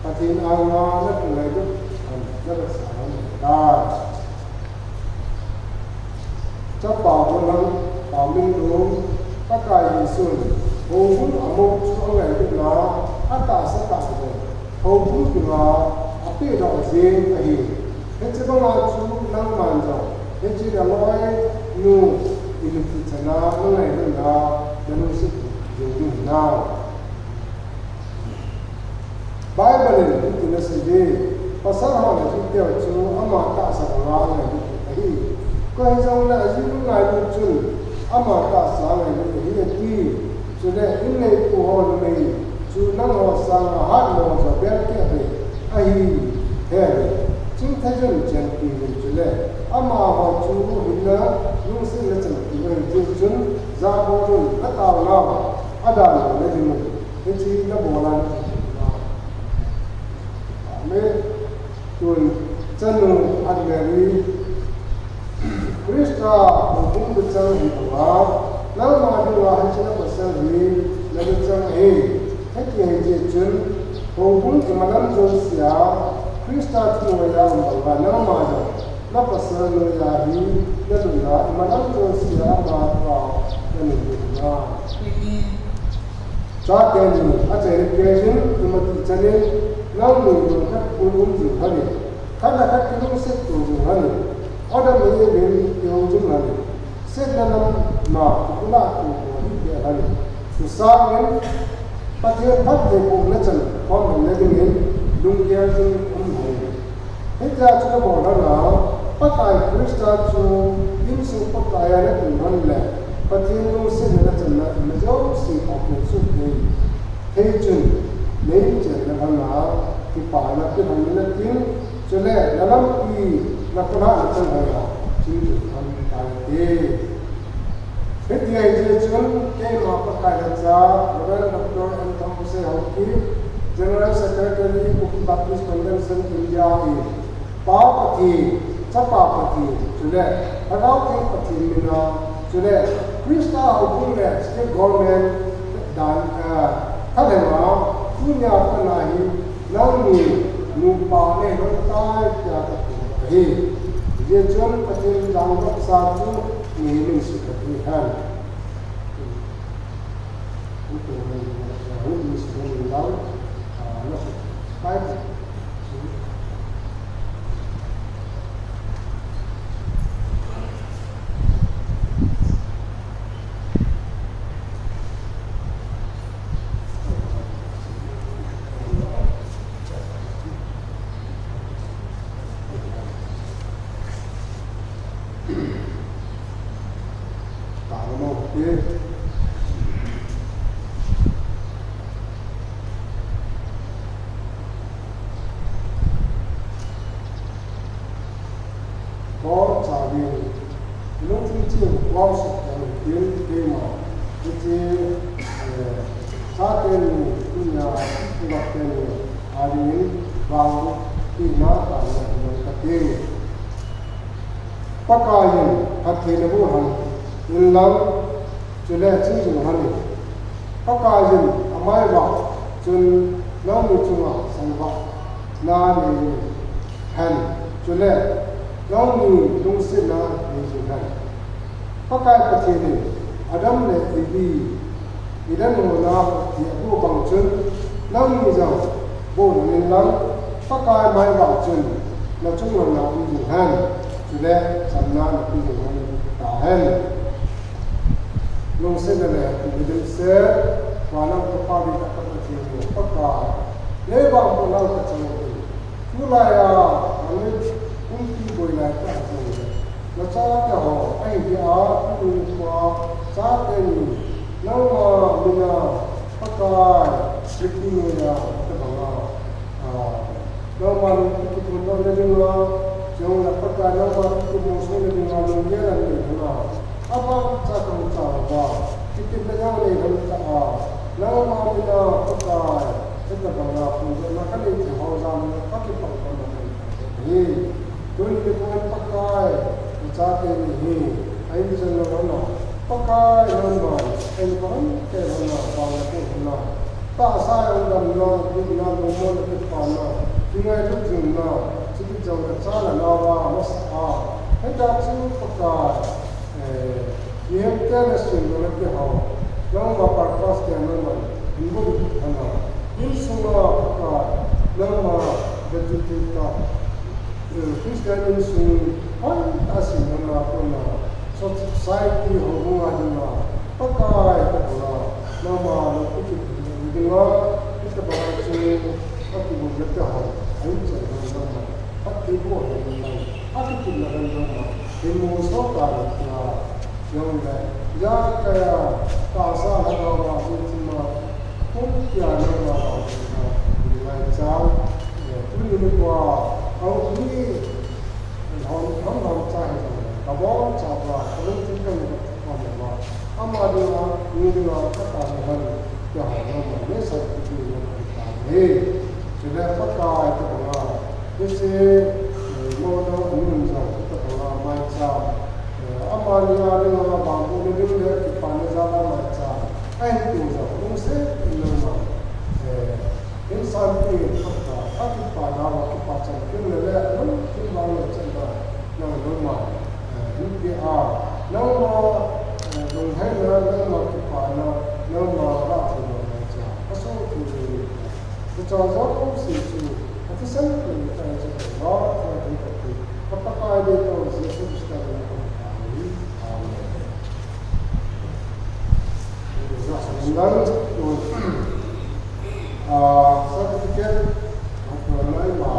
Pathen anga nakingailut lhon, navetsah lhon ahitai. Chapa Abraham, Pa Minlung, Pakai Jesun, houbung amou chu angailutna, atahsa tah jong, houbung dinga apehdoh jeng ahi. Hiche banga chu nangman jong, hiche naloinu, inupi chana, nangailutna, nalungset jing ding hinam. Bible in hitin asei e, pasal hon ajiteu chu ama tahsa banga angailut ahi. Koi hijongle ajinu ngailu chun ama tahsa angailut ahi ati. Chule inneipu ho numei chu nangho sanga hatmo jo bel keh ahi. Ahi, heve. Chingthei jun chenpi uvin chule amaho chu hinna lungsetna chanpi u ahi jeh chun jabol un, nataonau adan lou nading un. Hiche nabol a na. Amen. Tun chanu Hat Mary, Christa houbung luchang ahi banga, nangma dinga hiche napasal hi naluchang ahi. Hiti ahi jeh chun, houbung imalam jousea, Christa thunoi a um banga, nangma jong napasal noiya hi nalutna imalam jousea ama thua nanun ding hinam. Amen. Chate ni, achaina keijin, imatih chanin, nangni lungkhat khun um jing lhonin, khat le khat kilungset to jing lhonin, Adam le Eve in kihou jing lhonin, setna lam ma kikhulah to ho hih keh lhonin, chusangin Pathen phattheibohna chan khom lhon nadingin lunggel jing um lhonin. Hitia chu nabol lhon a, Pakai Christa chu insung Pakai a natun lhon le, Pathen lungsetna nachanna ima jouse phongpeh soh thei, thei chun, neichen na lhon a, kipana pe lhon in natin, chule nalampi nakholhahna chan lhon a, chingthei lhon tai te. Hiti ahi jeh chun, keima Pakai lhacha, Reverend Doctor M Thangphusei Haokip, General Secretary, Kuki Baptist Convention India in, Pa Pathen, Chapa Pathen, chule Lhagao Theng Pathen mina, chule Christa houbung le state government dan, ah, thalhenga, tunia pat a hi, nangni nupa neilou tai tia kathum ahi. Hijeh chun Pathen dang vapsa chu mihem in sukha ding hen. Worship and Team Team, which is, eh, Saturday ni, tunia, Saturday ni, adingin, vang, tina, tana, tina, kati. Pakaiyin, kati na bu han, in lang, chule, ching jing han. Pakaiyin, amai va, chun, nang ni chunga, sang va, na ni, han, chule, nang ni, lungsit na, ni jing han. Pakai Pathen in Adam le Evi, Eden hon a Pathen abu bang chun, nangni jong bu un lang, Pakai mai vang chun, na chung lou na um jing hen, chule chamna na pe jing hen, ta hen. Lungset na le, Pathen se, vanlam Papa, Pathen, Pakai, nei vang po nang ka chang. Tulai a, anoi kumpi boi lai ta jong le. Nachate ho, ahi dia, tuni nikho a, chate ni, nangma mina, Pakai, Pathen noiya, tabanga. A, nangma nung kithum na dinga, jong le Pakai, nangma kithum na dinga, lunggel anei hina. Abang cha kang cha ba, kithum na jong nei hina ta a, nangma mina, Pakai, tabanga, pun na kanei ti ho jam na, kakipang pang na. Hi, tuni nikho a Pakai, ichate ni hi, ahin chen lou na, Pakai nangma, ahin pang te na, pang te na, tahsa jong damna, dikna, lungmonna, kipana, kingailut jingna, chiti jong kacha la na va, masa a, hita chu Pakai, eh, Mihemte na sum na kihou, nangma purpose te nangma, inbol hana. Insunga ka, nangma, gratitude ka, eh, Christian insung, hoitah a sum na kona, society ho bunga dinga, Pakai tabanga, nangma, na kuti dinga, tabanga chu, akibol na kihou, ahin chen nangma, akibu nangma, akitin nangma, Himu soh ta le tia, jong le, ja kaya, tahsa lhagao a, Pu Chima, kum tia nangma lhagao a, ngai cha, eh, tuni nikho a, au ni, hom, hom, hom cha hi jong le, ka bol cha ba, ka lung chin ka ni ka pa mo ba, ama dinga, ni dinga, ka ta ni han, tia ho nangma, ne sa ki ni nangma ta ni. Chule Pakai tabanga, hiche, eh, mo do anun jong, tabanga maicha, eh, amani a dinga bang bu ni ding le, kipana jal a maicha, ahin tu jong, lungset in nangma, eh, in san ti in Pakai, akipana va, kipa chan kin le le, anun kin vang le chan na, nang nangma, eh, in pi a, nangma, eh, lungheina, nangma kipana, nangma va, ti na maicha, aso ti le, Kachang jong kum seh chu, athisan lou ta chu Lord, Lord, Lord, Lord, ka Pakai deitah Jesu Christa min a kon ta hi. Amen. Jesu min a kon, ah, certificate, at nai ma,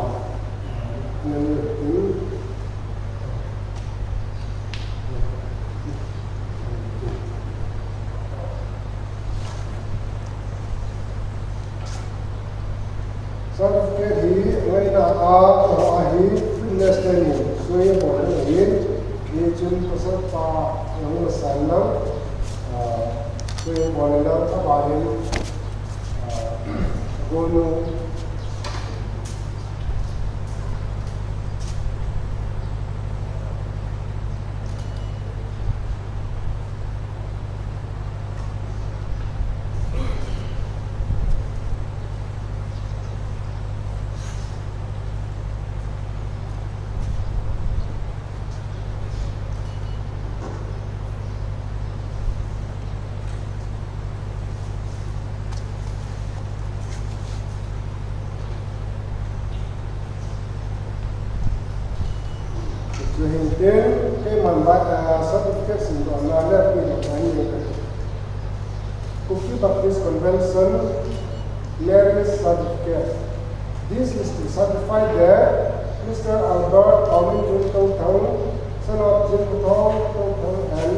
nai ma, Certificate hi ngaina a ho ahi, fitness training, swimming pool ahi, hichun pasal pa, nang masan lang, ah, swimming pool lang, abanin, ah, gonu, Chuhin tin, keiman vai, ah, certificate simdohna le puidohna hi Kuki Baptist Convention marriage certificate. This is to certify that Mister Albert Paulin Jun Tongthang, son of Jin Kuthong Tongthang and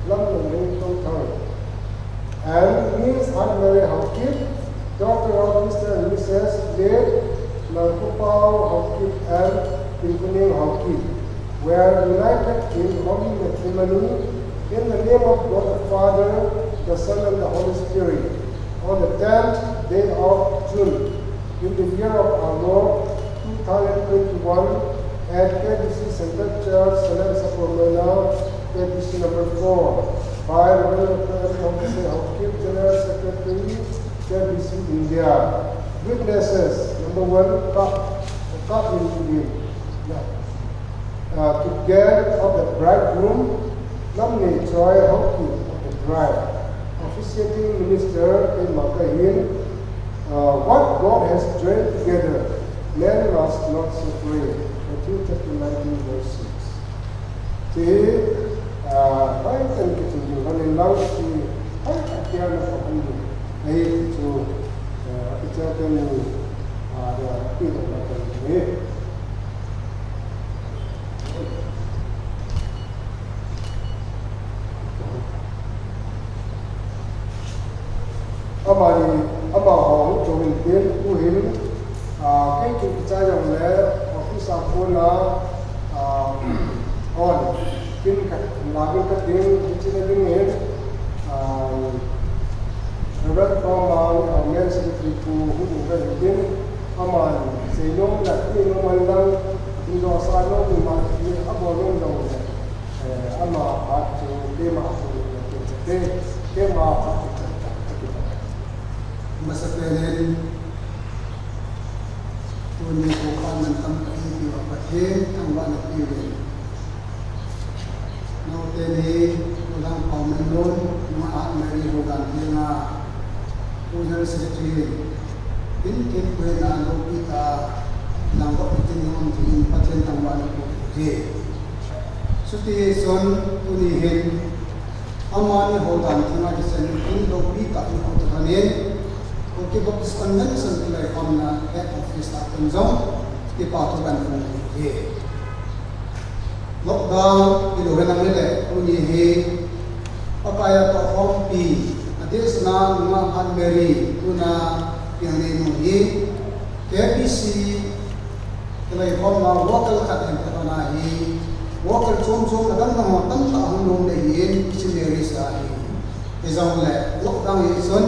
Lam Nungling Tongthang, and Miss Anne Mary Haokip, daughter of Mister and Missus Late Nangkupao Haokip and Tinkuning Haokip, were united in holy matrimony In the name of God the Father, the Son, and the Holy Spirit, on the tenth day of June, in the year of our Lord, two thousand twenty-one, at K B C Central Church, Salem Sacramento, K B C number four, by Reverend Doctor M Thongse Haokip, General Secretary, K B C India. Witnesses, number one, Kap, Kap Min Min. Uh, to guest of the bridegroom, Namnei Choi Haokip of the bride. Officiating minister, Ken Makahin. Uh, what God has joined together, man must not separate. Matthew chapter nineteen, verse six. Ti, ah, pai kan ki tu ju kan in lau ti, pai ka kia na ko han ju. Ai tu, ah, ki cha kan, ah, da ki da na kan ni. Amani, amaho hung chom in tin, tuhin, ah, kei kin kichai jongle, office a kona, ah, hon, kin ka, la kin ka tin, kichai na ding hin, ah, Reverend Thomang, ah, Main Secretary pu, hu hu ka hin tin, amani, sei nom la, ti nom man lang, tin lo sa nom, ma, ti, abo nom long le. Eh, ama phat chu keima chu, ke, ke, keima phat chu, ke, ke, ke. Masapen in, tuni ko khan man tam ka hi ti va Pathen thangvahna pe uvin. Naote ni, ko dang pau men lon, ma at mai ri ho dan ti nga. Pu General Secretary, in kin pui na lo pi ta, lang ko tin nom tin Pathen thangvahna pe uvin. Chuti chun tuni hin amani ho dan thima kichen in loupi tah in ho tah in Kuki Baptist Convention kilhaikhomna head office a kon jong kipa thu kan phong hi. Lockdown kilou hen lang le tuni hi Pakai a tohkhompi adeh sana nungah Aunt Mary tuna piang nei nu hi K B C kilhaikhomna worker khat ahin, khat ana hi, worker chom chom adang dang ho tamtah hung lom le hin, hiche Mary sa hi. Hijongle, lockdown hi chun,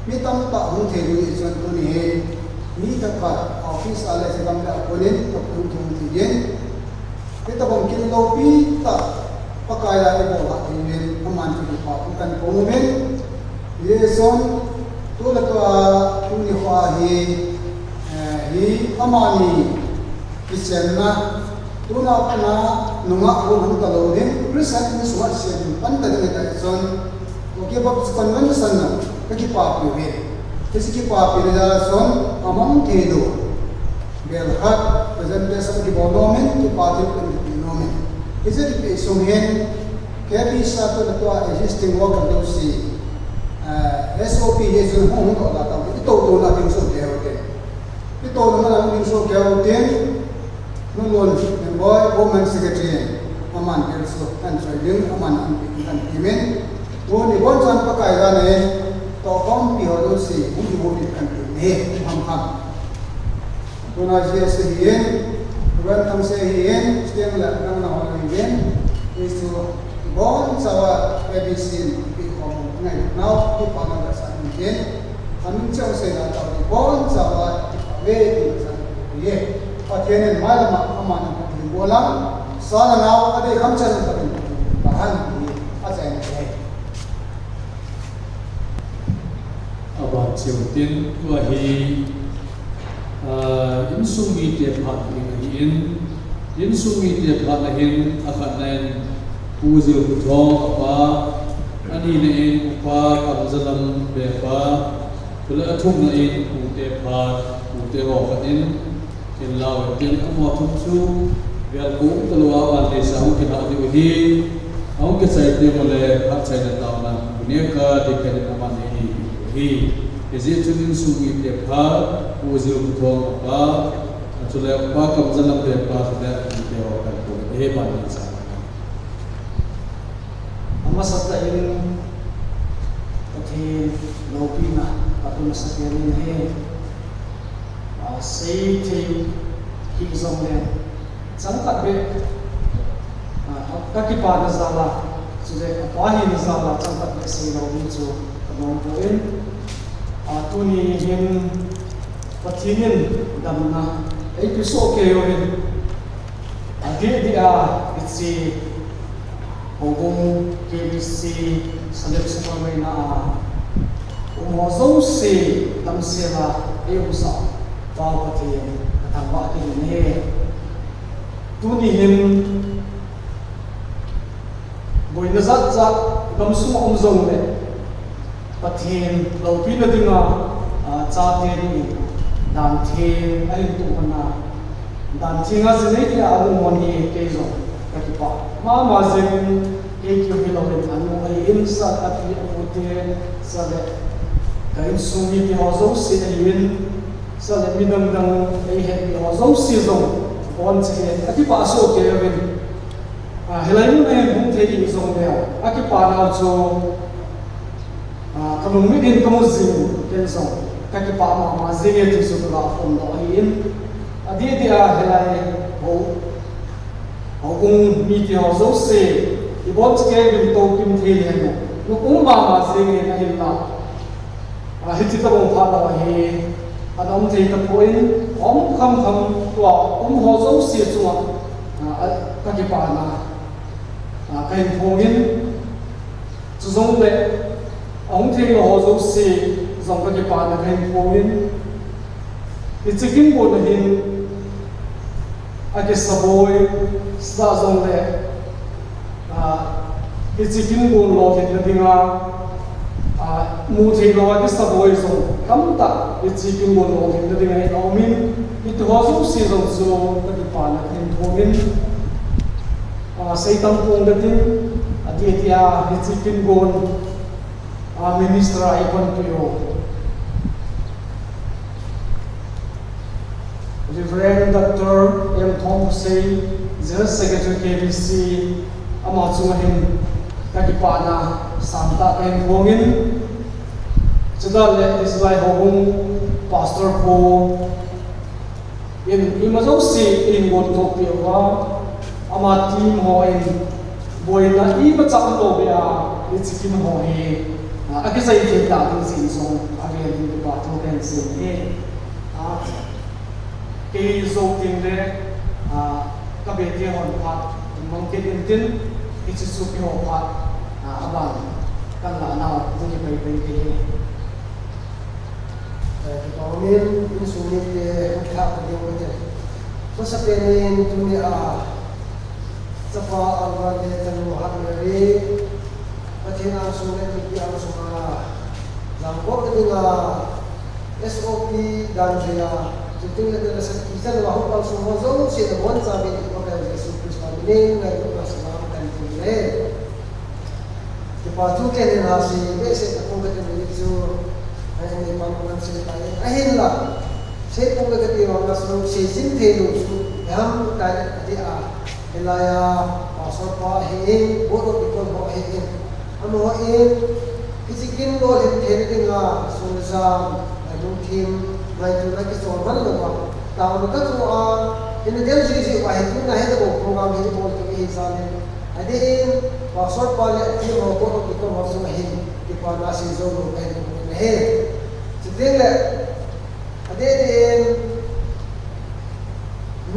mi tamtah hung thei ding hi chun tuni hin, mi khat khat office a le chidam le a konin, toh hung thei ding. Hitabang kin loupi tah Pakai a ibol a thei uvin, aman chu kipa thu kan phong uvin. Hijeh chun, tu le tua, tuni kho hi, eh, hi amani kichenna, tuna pana nungah hung hung talou ding, Christian insunga sem pan ta ding ahi chun, Kuki Baptist Convention na, ka kipapi uvin. Hiche kipapina jal a chun, amang thei lou. Bel khat, presentation kibol nom in, kipa thilpeh kipeh nom in. Hiche kipeh sung hin, K B C a tu le tua existing worker jouse, eh, S O P hi chun hung hung doh da tau, i tou tou na ding soh kei u tin. I tou na ma na ding soh kei u tin, Nu Lun, Memboi, Women Secretary, aman bel soh kan choi ding, aman an pi kan ti min. Tuni bon chan Pakai jal in, tohkhompi ho jouse, hung hung pi kan ti min, hung ham ham. Tuna G S ahin, Reverend Thangse ahin, Christian le nang na hon ahin, Jesu, ibon chauva A B C in ipi khom ngai nau, ipi pa nau la sa ahin, amin chau sei la tau ibon chauva ipa ve ipi sa ahin. Pathen in mai lama aman ahin bolang, sa la nau, adei kham chan ahin, pa han ahi, achai na ahi. Aban cheu tin, tua hi, ah, insung mite phat ding ahin, insung mite phat na hin, akhatna in, Pu Zilkuthong apa, anina in, Upa Kamjalam Bepa, chule athumna in, Pute phat, Pute ho khat in, Kin lau tin amaho thum chu, vel kum talou a van leisa hung kilhah diu ahi, ahung kichai teng ule, phat chaina taona, bu neh a ding khat in aman nei hi, hi. Hijeh chun insung mite phat, Pu Zilkuthong apa, chule Upa Kamjalam Bepa, chule Pute ho khat in, hi van leisa. Amasatah in Pathen loupina, Pathen masapen in ahi. Ah, seithei hih jongle, changkhat beh, ah, ka kipana jal a, Chule apa hina jal a changkhat beh seilou ding chu kanom poi. A, tuni hin Pathen in damna eipe soh kei uvin, adeh deh a hiche Houbung K B C Salem Supermarina a um ho jouse damsel a eiumsah Pau Pathen kathangvah kit in ahi. Tuni hin boina jat jat gamsung a um jongle Pathen loupina dinga, a, chate dingin dan theng ahin toh hon a, dan theng a jinei tia aum hon hi kei jong kakipah mama jengin, kei keu hilouvin anu ahin, sa api apute, sa le ka insung mite ho jouse ahin, sa le midang dang eihetpi ho jouse jong abonchauvin akipah soh kei uvin. A, hilai mun a hin hung thei jongle, a, akipanau chu, a, kalungmit in kamu jing, ken jong kakipah mama jenge ti chu kaga phongdoh ahin. Adeh deh a hilai ho, houbung mite ho jouse iboncha kei uvin toukim thei le hen, nung um mama jenge ahinla. A, hiche tobang phat lou hi ana um thei tapon, um khamkham tua um ho jouse chunga, a, a, kakipana, a, kahin phongin, chujongle ahung theilou ho jouse jong kakipana kahin phongin, hiche kin gon a hin akisaboi sa jongle, a, hiche kin gon lolhinna dinga, a, mu theilou a kisaboi jong tamtah hiche kin gon lolhinna dinga ahin aumin, hitiho jouse jong chu kakipana kahin phongin, a, seitam pong katin, adeh deh a hiche kin gon, a, minister a eipanpiu Reverend Doctor M Thongphusei, General Secretary K B C, ama chunga hin kakipana sangtah kahin phongin, chuteng le Israel Houbung Pastor pu in ima jouse eihin gontohpeh uva, ama team hon boina imacha umlou beh a hiche kin ho hi, a, akijai thei tading jeh in jong avel in kipa thu kahin sei e. A, kei jou tengle, a, kabete hon phat mang kit intin, hiche chu keiho phat, a, aban kahin lanau hung hi paipai kit e. Eh, kipa umin, insung mite hung thah ding ute. Masapen in tuni a, chapa Alvin le chanu Heart Mary, Pathen angsung le mipi angsunga jangkot nadinga S O P dan jeh a, chuteng le nasatah chan uva hung kalsong ho jouse nabonchauvin i Pakai Jesu Christa minin ngailutna salam kahin thum e. Kipa thu kahin sei behseh tapon kati chu, ahin pan pan sei tai, ahinla, seipeh kati vang a chu seijin theilou chu iham tai, ati a, hilai a, Pastor pa ahin, Board of Deacon ho ahin, amaho in, hiche kin lolhin theina dinga, sung le jan, alungthim, ngaituna kichol man louva, taona kathoh a, ina del jui jui uva hi tuna hitobang program hi ibol thei ahi jeh in, adeh in, Pastor pa le team ho, Board of Deacon ho chunga hin kipana sei joulou kahin nei ahi. Chuteng le, adeh deh in,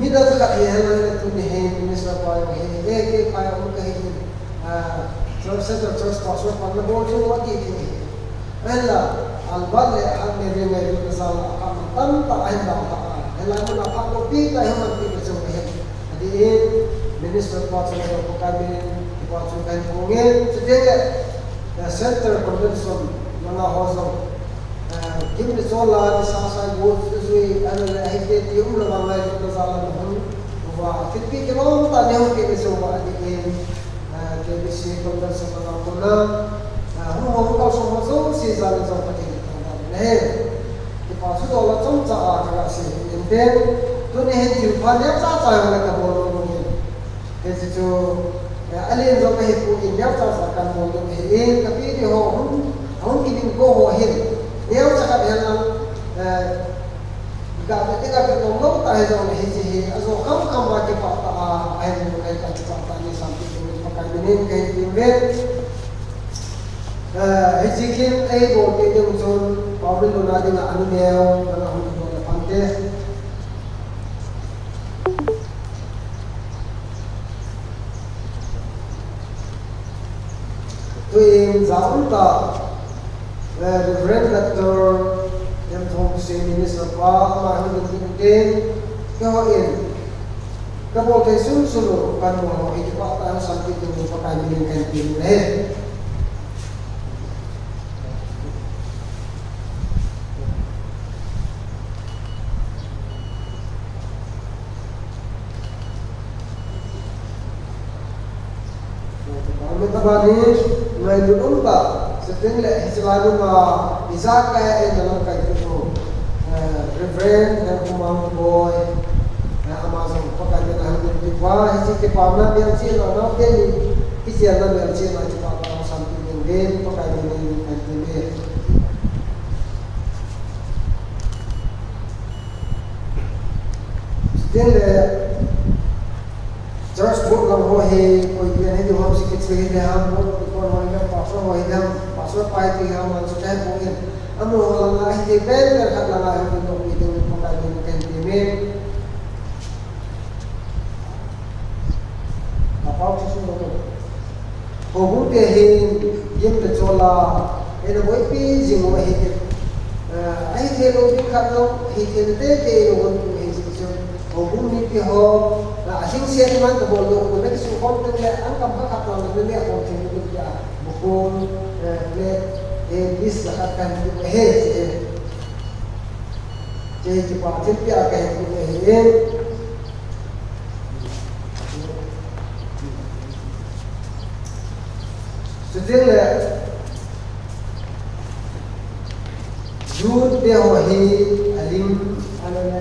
midang khat hihen lang le tuni hin minister pa jong hi, eh, kei pa jong kahi in, ah, church, central church pastor pa nabol chu ati thei ahi. Ahinla, Albert le Heart Mary ngailutna jal a, aphat tamtah ahin dau tah a. Hilai mun a phat loupi tah a eimanpi u chu ahi. Adeh in, minister pa chunga jong Pakai minin kipa thu kahin phong e. Chuteng le, eh, Central Convention langa ho jong, eh, gimna chol a, nisa sa go jui, ahile ahite ti umlou a ngailutna jal a nahung uva, thilpeh kilom tah a nahung peh u chu ahi. Adeh in, eh, K B C Convention langa kona, eh, hung ho hung kalsong ho jouse jal in jong Pathen kathangvah in ahi. Kipa thu dola chomcha a kaga sei in tin, tuni hin thilpha neocha cha jong le kabol lou in. Hiche chu, eh, alen jong kahi poi, neocha cha kahin bol lou ahin, kapi ding ho hung, hung kiding ko ho hin, neocha khat hen lang, eh, ga be te ga be tong lou tah hijongle hiche hi, ajo kham kham uva kipah tah a, ahin bol kai tah kipah tah a nei sanpeh ding in Kaiminin kahin tin ve. Eh, hiche kin eibol te ding chun, Paomin luna dinga anuneo, nanga hung bol le phante. Tuin jaum ta, eh, Reverend Doctor Emthongse Minister pa, ama hin tin tin, keiho in, kabol thei sunsun u, kanbol ho hi kipah tah in sanpeh ding u Pakai minin kahin tin ahi. Amen. Tabang in, ngailut um tah, chuteng le hiche lai mun a, ijakai a eina lamkai kit u, eh, Reverend Lalkhomang Boi, eh, ama jong Pakai min a hung lim uva, hiche kipana melchihna, naote ni kichenna melchihna, kipah tah in sanpeh ding uvin, Pakai min in kahin tin e. Chuteng le, church board lang ho hi, koi pen hi diu ham, secretary hi diu ham, board, board ho hi diu ham, pastor ho hi diu ham, pastor pa hi diu ham, man chu kahe poi. Amaho langa hi diu pen, pen khat langa hi diu, hi diu, Pakai min in kahin tin e. Ka pau chu su lo. Houbung te hin, gim le chol a, eina boipi jing u ahi. Eh, ahithei lou ding khat lou, hithei teitei lou hon tu ahi jeh chun. Houbung mipi ho, ah, ahing sia iman kabol lou, ko na kisukhom teng le, an kam khat khat teng le, le khom thei lou ding tia, bukhom, eh, le, eh, list la khat kan hi ahi, eh. Hiche kipa thilpeh a kahin ti ahi. Chuteng le, youth te ho hi, alim, alole,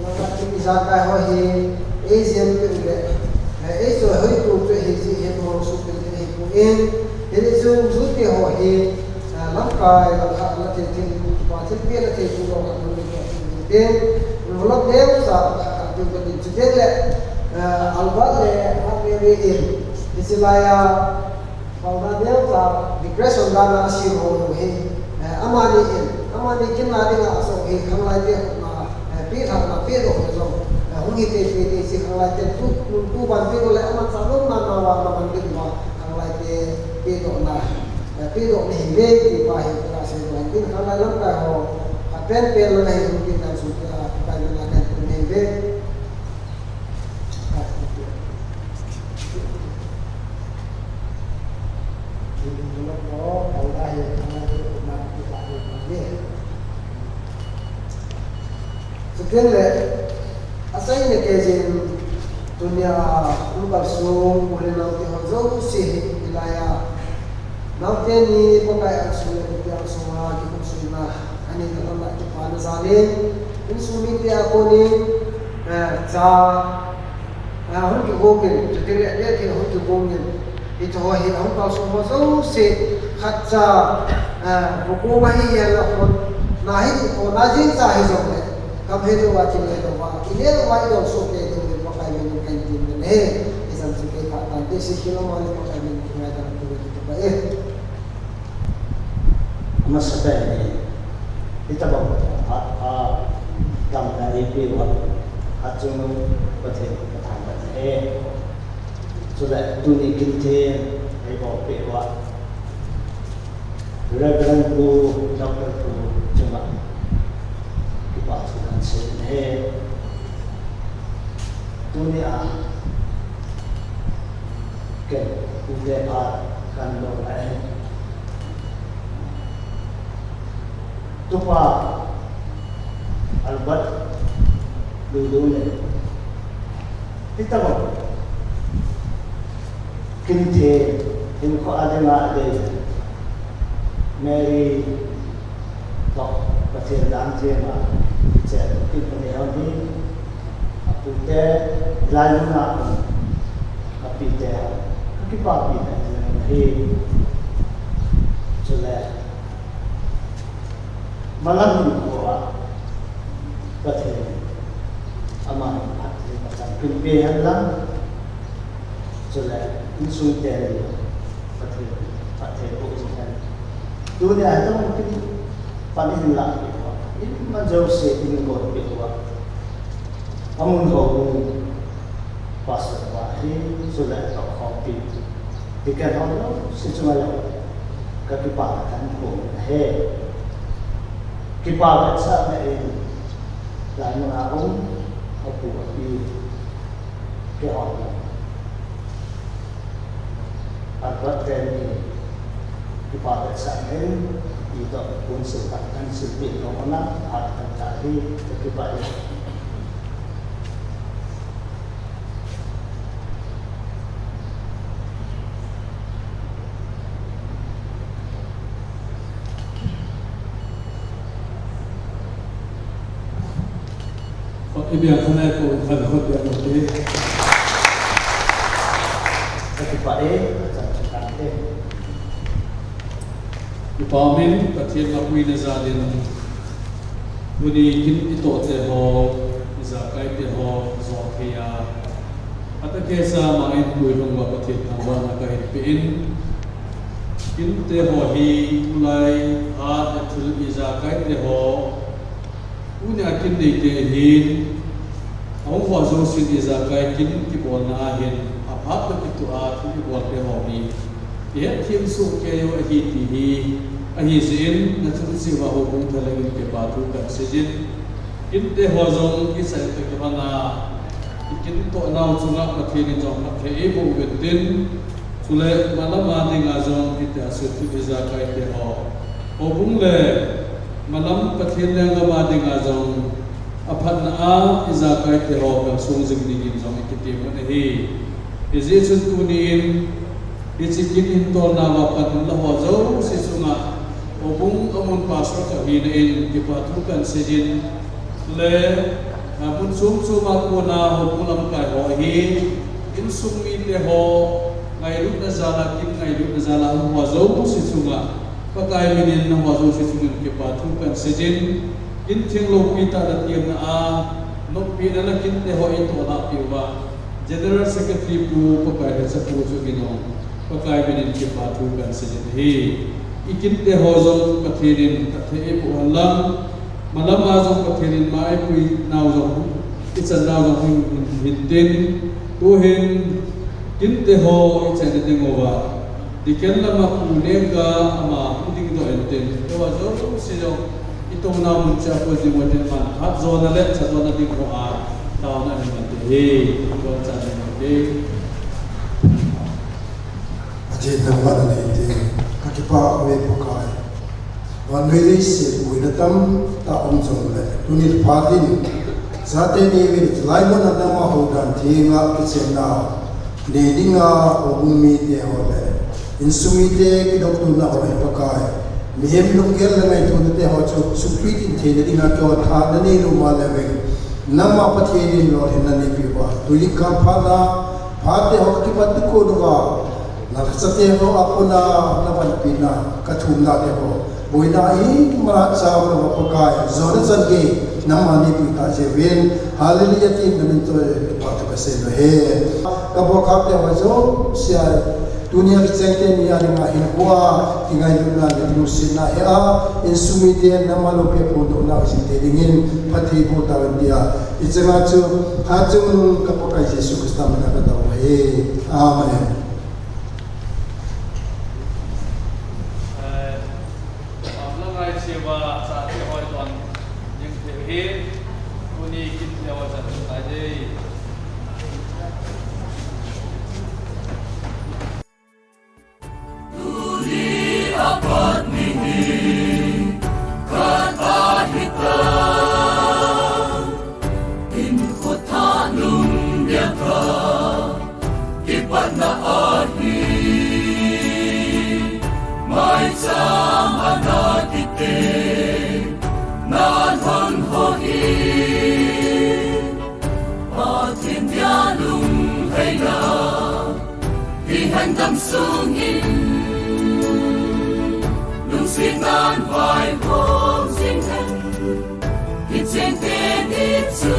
langa chu ijakai ho hi, ei jempeh u le, ei chu hoi tu chu hi ji hi mo su pe hi pu in, hiti chun youth te ho hi, ah, lamkai, lamkai, la thei thei, pa thilpeh la thei tu lo, ka tu le, ka tu le, envelope neocha, ka tu le, chuteng le, ah, Albert le, Aunt Mary in, hiche lai a, Pau da deu ta depression dan a asem ho jong hi, eh, amani in, amani kin na dinga aso hi khanglai te hotna, eh, peh lhahna, pehdohna jong, eh, hung hi teitei ti chu khanglai te tu, tu, tu ban peh le aman cha lom na na va na ban peh va khanglai te pehdohna, eh, pehdohna hi ve ti pa hi ka sei lou hin khanglai lamkai ho, a pen pen langa hi hung tin dan su ti a, ka kai na kan peh hi ve. Chuteng le, achaina kei jin, tunia, hung kalsong, u le nao te ho jouse hi, hilai a, naote ni, Pakai angsung le, Pakai angsung a, kikhopsuina, ani na lama kipana jal in, insung mite a kon in, eh, cha, Ah, hung kigong in, chuteng le, le thil hung kigong in. Hiche ho hi, hung kalsong ho jouse, khat cha, ah, bukom ahi hihen lang hon, na hi, hon na jing cha hi jong le, kam he lou va, ti le lou va, i le lou va, i dong soh kei ding le, Pakai min in kahin tin le, he, i jam chu kei phat tan, te si kilo ma le, Pakai min in ngaidam tu le, tu ba e. Amasapen in, hitabang a, a, damna eipeh uva, achung Pathen kathangvah e. Chule tuni kin theng eibol peh uva, Reverend Pu, Doctor Pu chunga kipa thu kahin sei e. Tunia, ken, ute phat kahin bol ahi. Tupa Albert Lulu le, hitabang kin theng, hinkho a dinga adei Mary toh Pathen dang theng a, che, kin theng ho hi, apute, lai mun a um, apite, kakipapina ahi. Chule, malam hinkho a, Pathen, ama hin phatthei machang kin pe hen lang. Chule, Insung teni Pathen phattheiboh jing hen. Tunia hi tong kin pan hin lah peh uva, iman jouse in gon peh uva, amun houbung pastor pa hi, chule atohkhompi deacon ho jouse chunga jong kakipah tah in kahin, kipah vetsahna in, laimun a um apu api, keiho Albert teni kipah vetsahna in, itoh council khat kahin silpeh nom uva, phat kahin tah hi, kakipah e. Ibia khanai ko khan khut bia ko te. Kakipah e, chan chan te. Kipa umin, Pathen apuina jal in, tuni kin itoh te ho, ijakai te ho, jong thei a, atahsa ma in puilhung uva Pathen thangvahna kahin pe in, kin te ho hi, tulai phat a thil ijakai te ho, tunia kin neite ahin, ahung ho jousen ijakai kin kibolna ahin, aphat tah kitoh a thil ibol te ho hi ihet them soh kei u ahi ti hi, ahi jeh in, nachung cheh uva houbung thalheng in kipa thu kahin seijin, kin te ho jong ichai tah kibang a, ikin toh nau chunga Pathen in jong phatthei eiboh uvin tin, chule malam a dinga jong hitia sut thil ijakai te ho, houbung le malam Pathen lenggam a dinga jong aphatna a ijakai te ho kalsong jing dingin jong ikitem u ahi. Hijeh chun tuni in, hiche kin hin tolna uva pan in la ho jouse chunga, houbung amun pastor khat hina in kipa thu kahin seijin, le, a, mun chom chom a kona houbung lamkai ho hi, insung mite ho, ngailutna jal a, kin ngailutna jal a um ho jouse chunga, Pakai min in nangho jouse chunga kipa thu kahin seijin, kin theng loupi tah a temna a, noppi na la kin te ho itoh lah peh uva, General Secretary pu Pakai Lhachapu chu min ong, Pakai min in kipa thu kahin seijin ahi. Ikin te ho jong Pathen in phatthei eiboh hen lang, malam a jong Pathen in ma eipui nau jong, ichan nau jong hung hin tin, tuhin kin te ho ichaina ding uva, deacon lam a pu Nengka ama hung dingdoh in tin, eiho jouse jong itou nau mun cheh a kon ding uva tin, man phat jona le cha jona ding ho a taona hin man te hi, kon cha ding uva te. Pathen thangvahna nei te, kakipah uve Pakai. Vannoi leiset boina tamtah um jongle, tuni phat in, jate neiuvin, chulai mun a nangma houdan thenga kichenna nei dinga houbung mite ho le insung mite kidoptona ho hi Pakai, mihem lunggel le ngaitona te ho chu sukpit in theina dinga kihothatna neilou uva le veng, nangma Pathen in lolhinna neipeh uva, tuni kal phat a, phat te ho kipat ding kon uva, nalhachate ho a kona navanpina, kathumna te ho, boina imacha umlou uva Pakai, jona chan gei nangma neipeh tah jeh uvin, Hallelujah tin namin toh kipa thu kasei u ahi. Kabolkhah te ho jouse a, tunia kicheng teni a dinga hinkhoa kingailutna le lungsetna hea, insung mite nangma loupi a phondohna jing thei dingin phatthei boh tauvin tia, hicheng a chu, hachungnung ka Pakai Jesu Christa min a kadong u ahi. Amen. Eh, am la ngai cheh uva, chate ho idon ding thei u ahi, tuni kin te ho chan tai dei. Tuni apat ni hi, khat ahitai, in khut thanung dia kha, kipatna ahi, maicham a na kite, na lhon ho hi, Pathen dia lungheina, hihen gamsung in, lungset nan vaihom jing hen, kicheng teni chu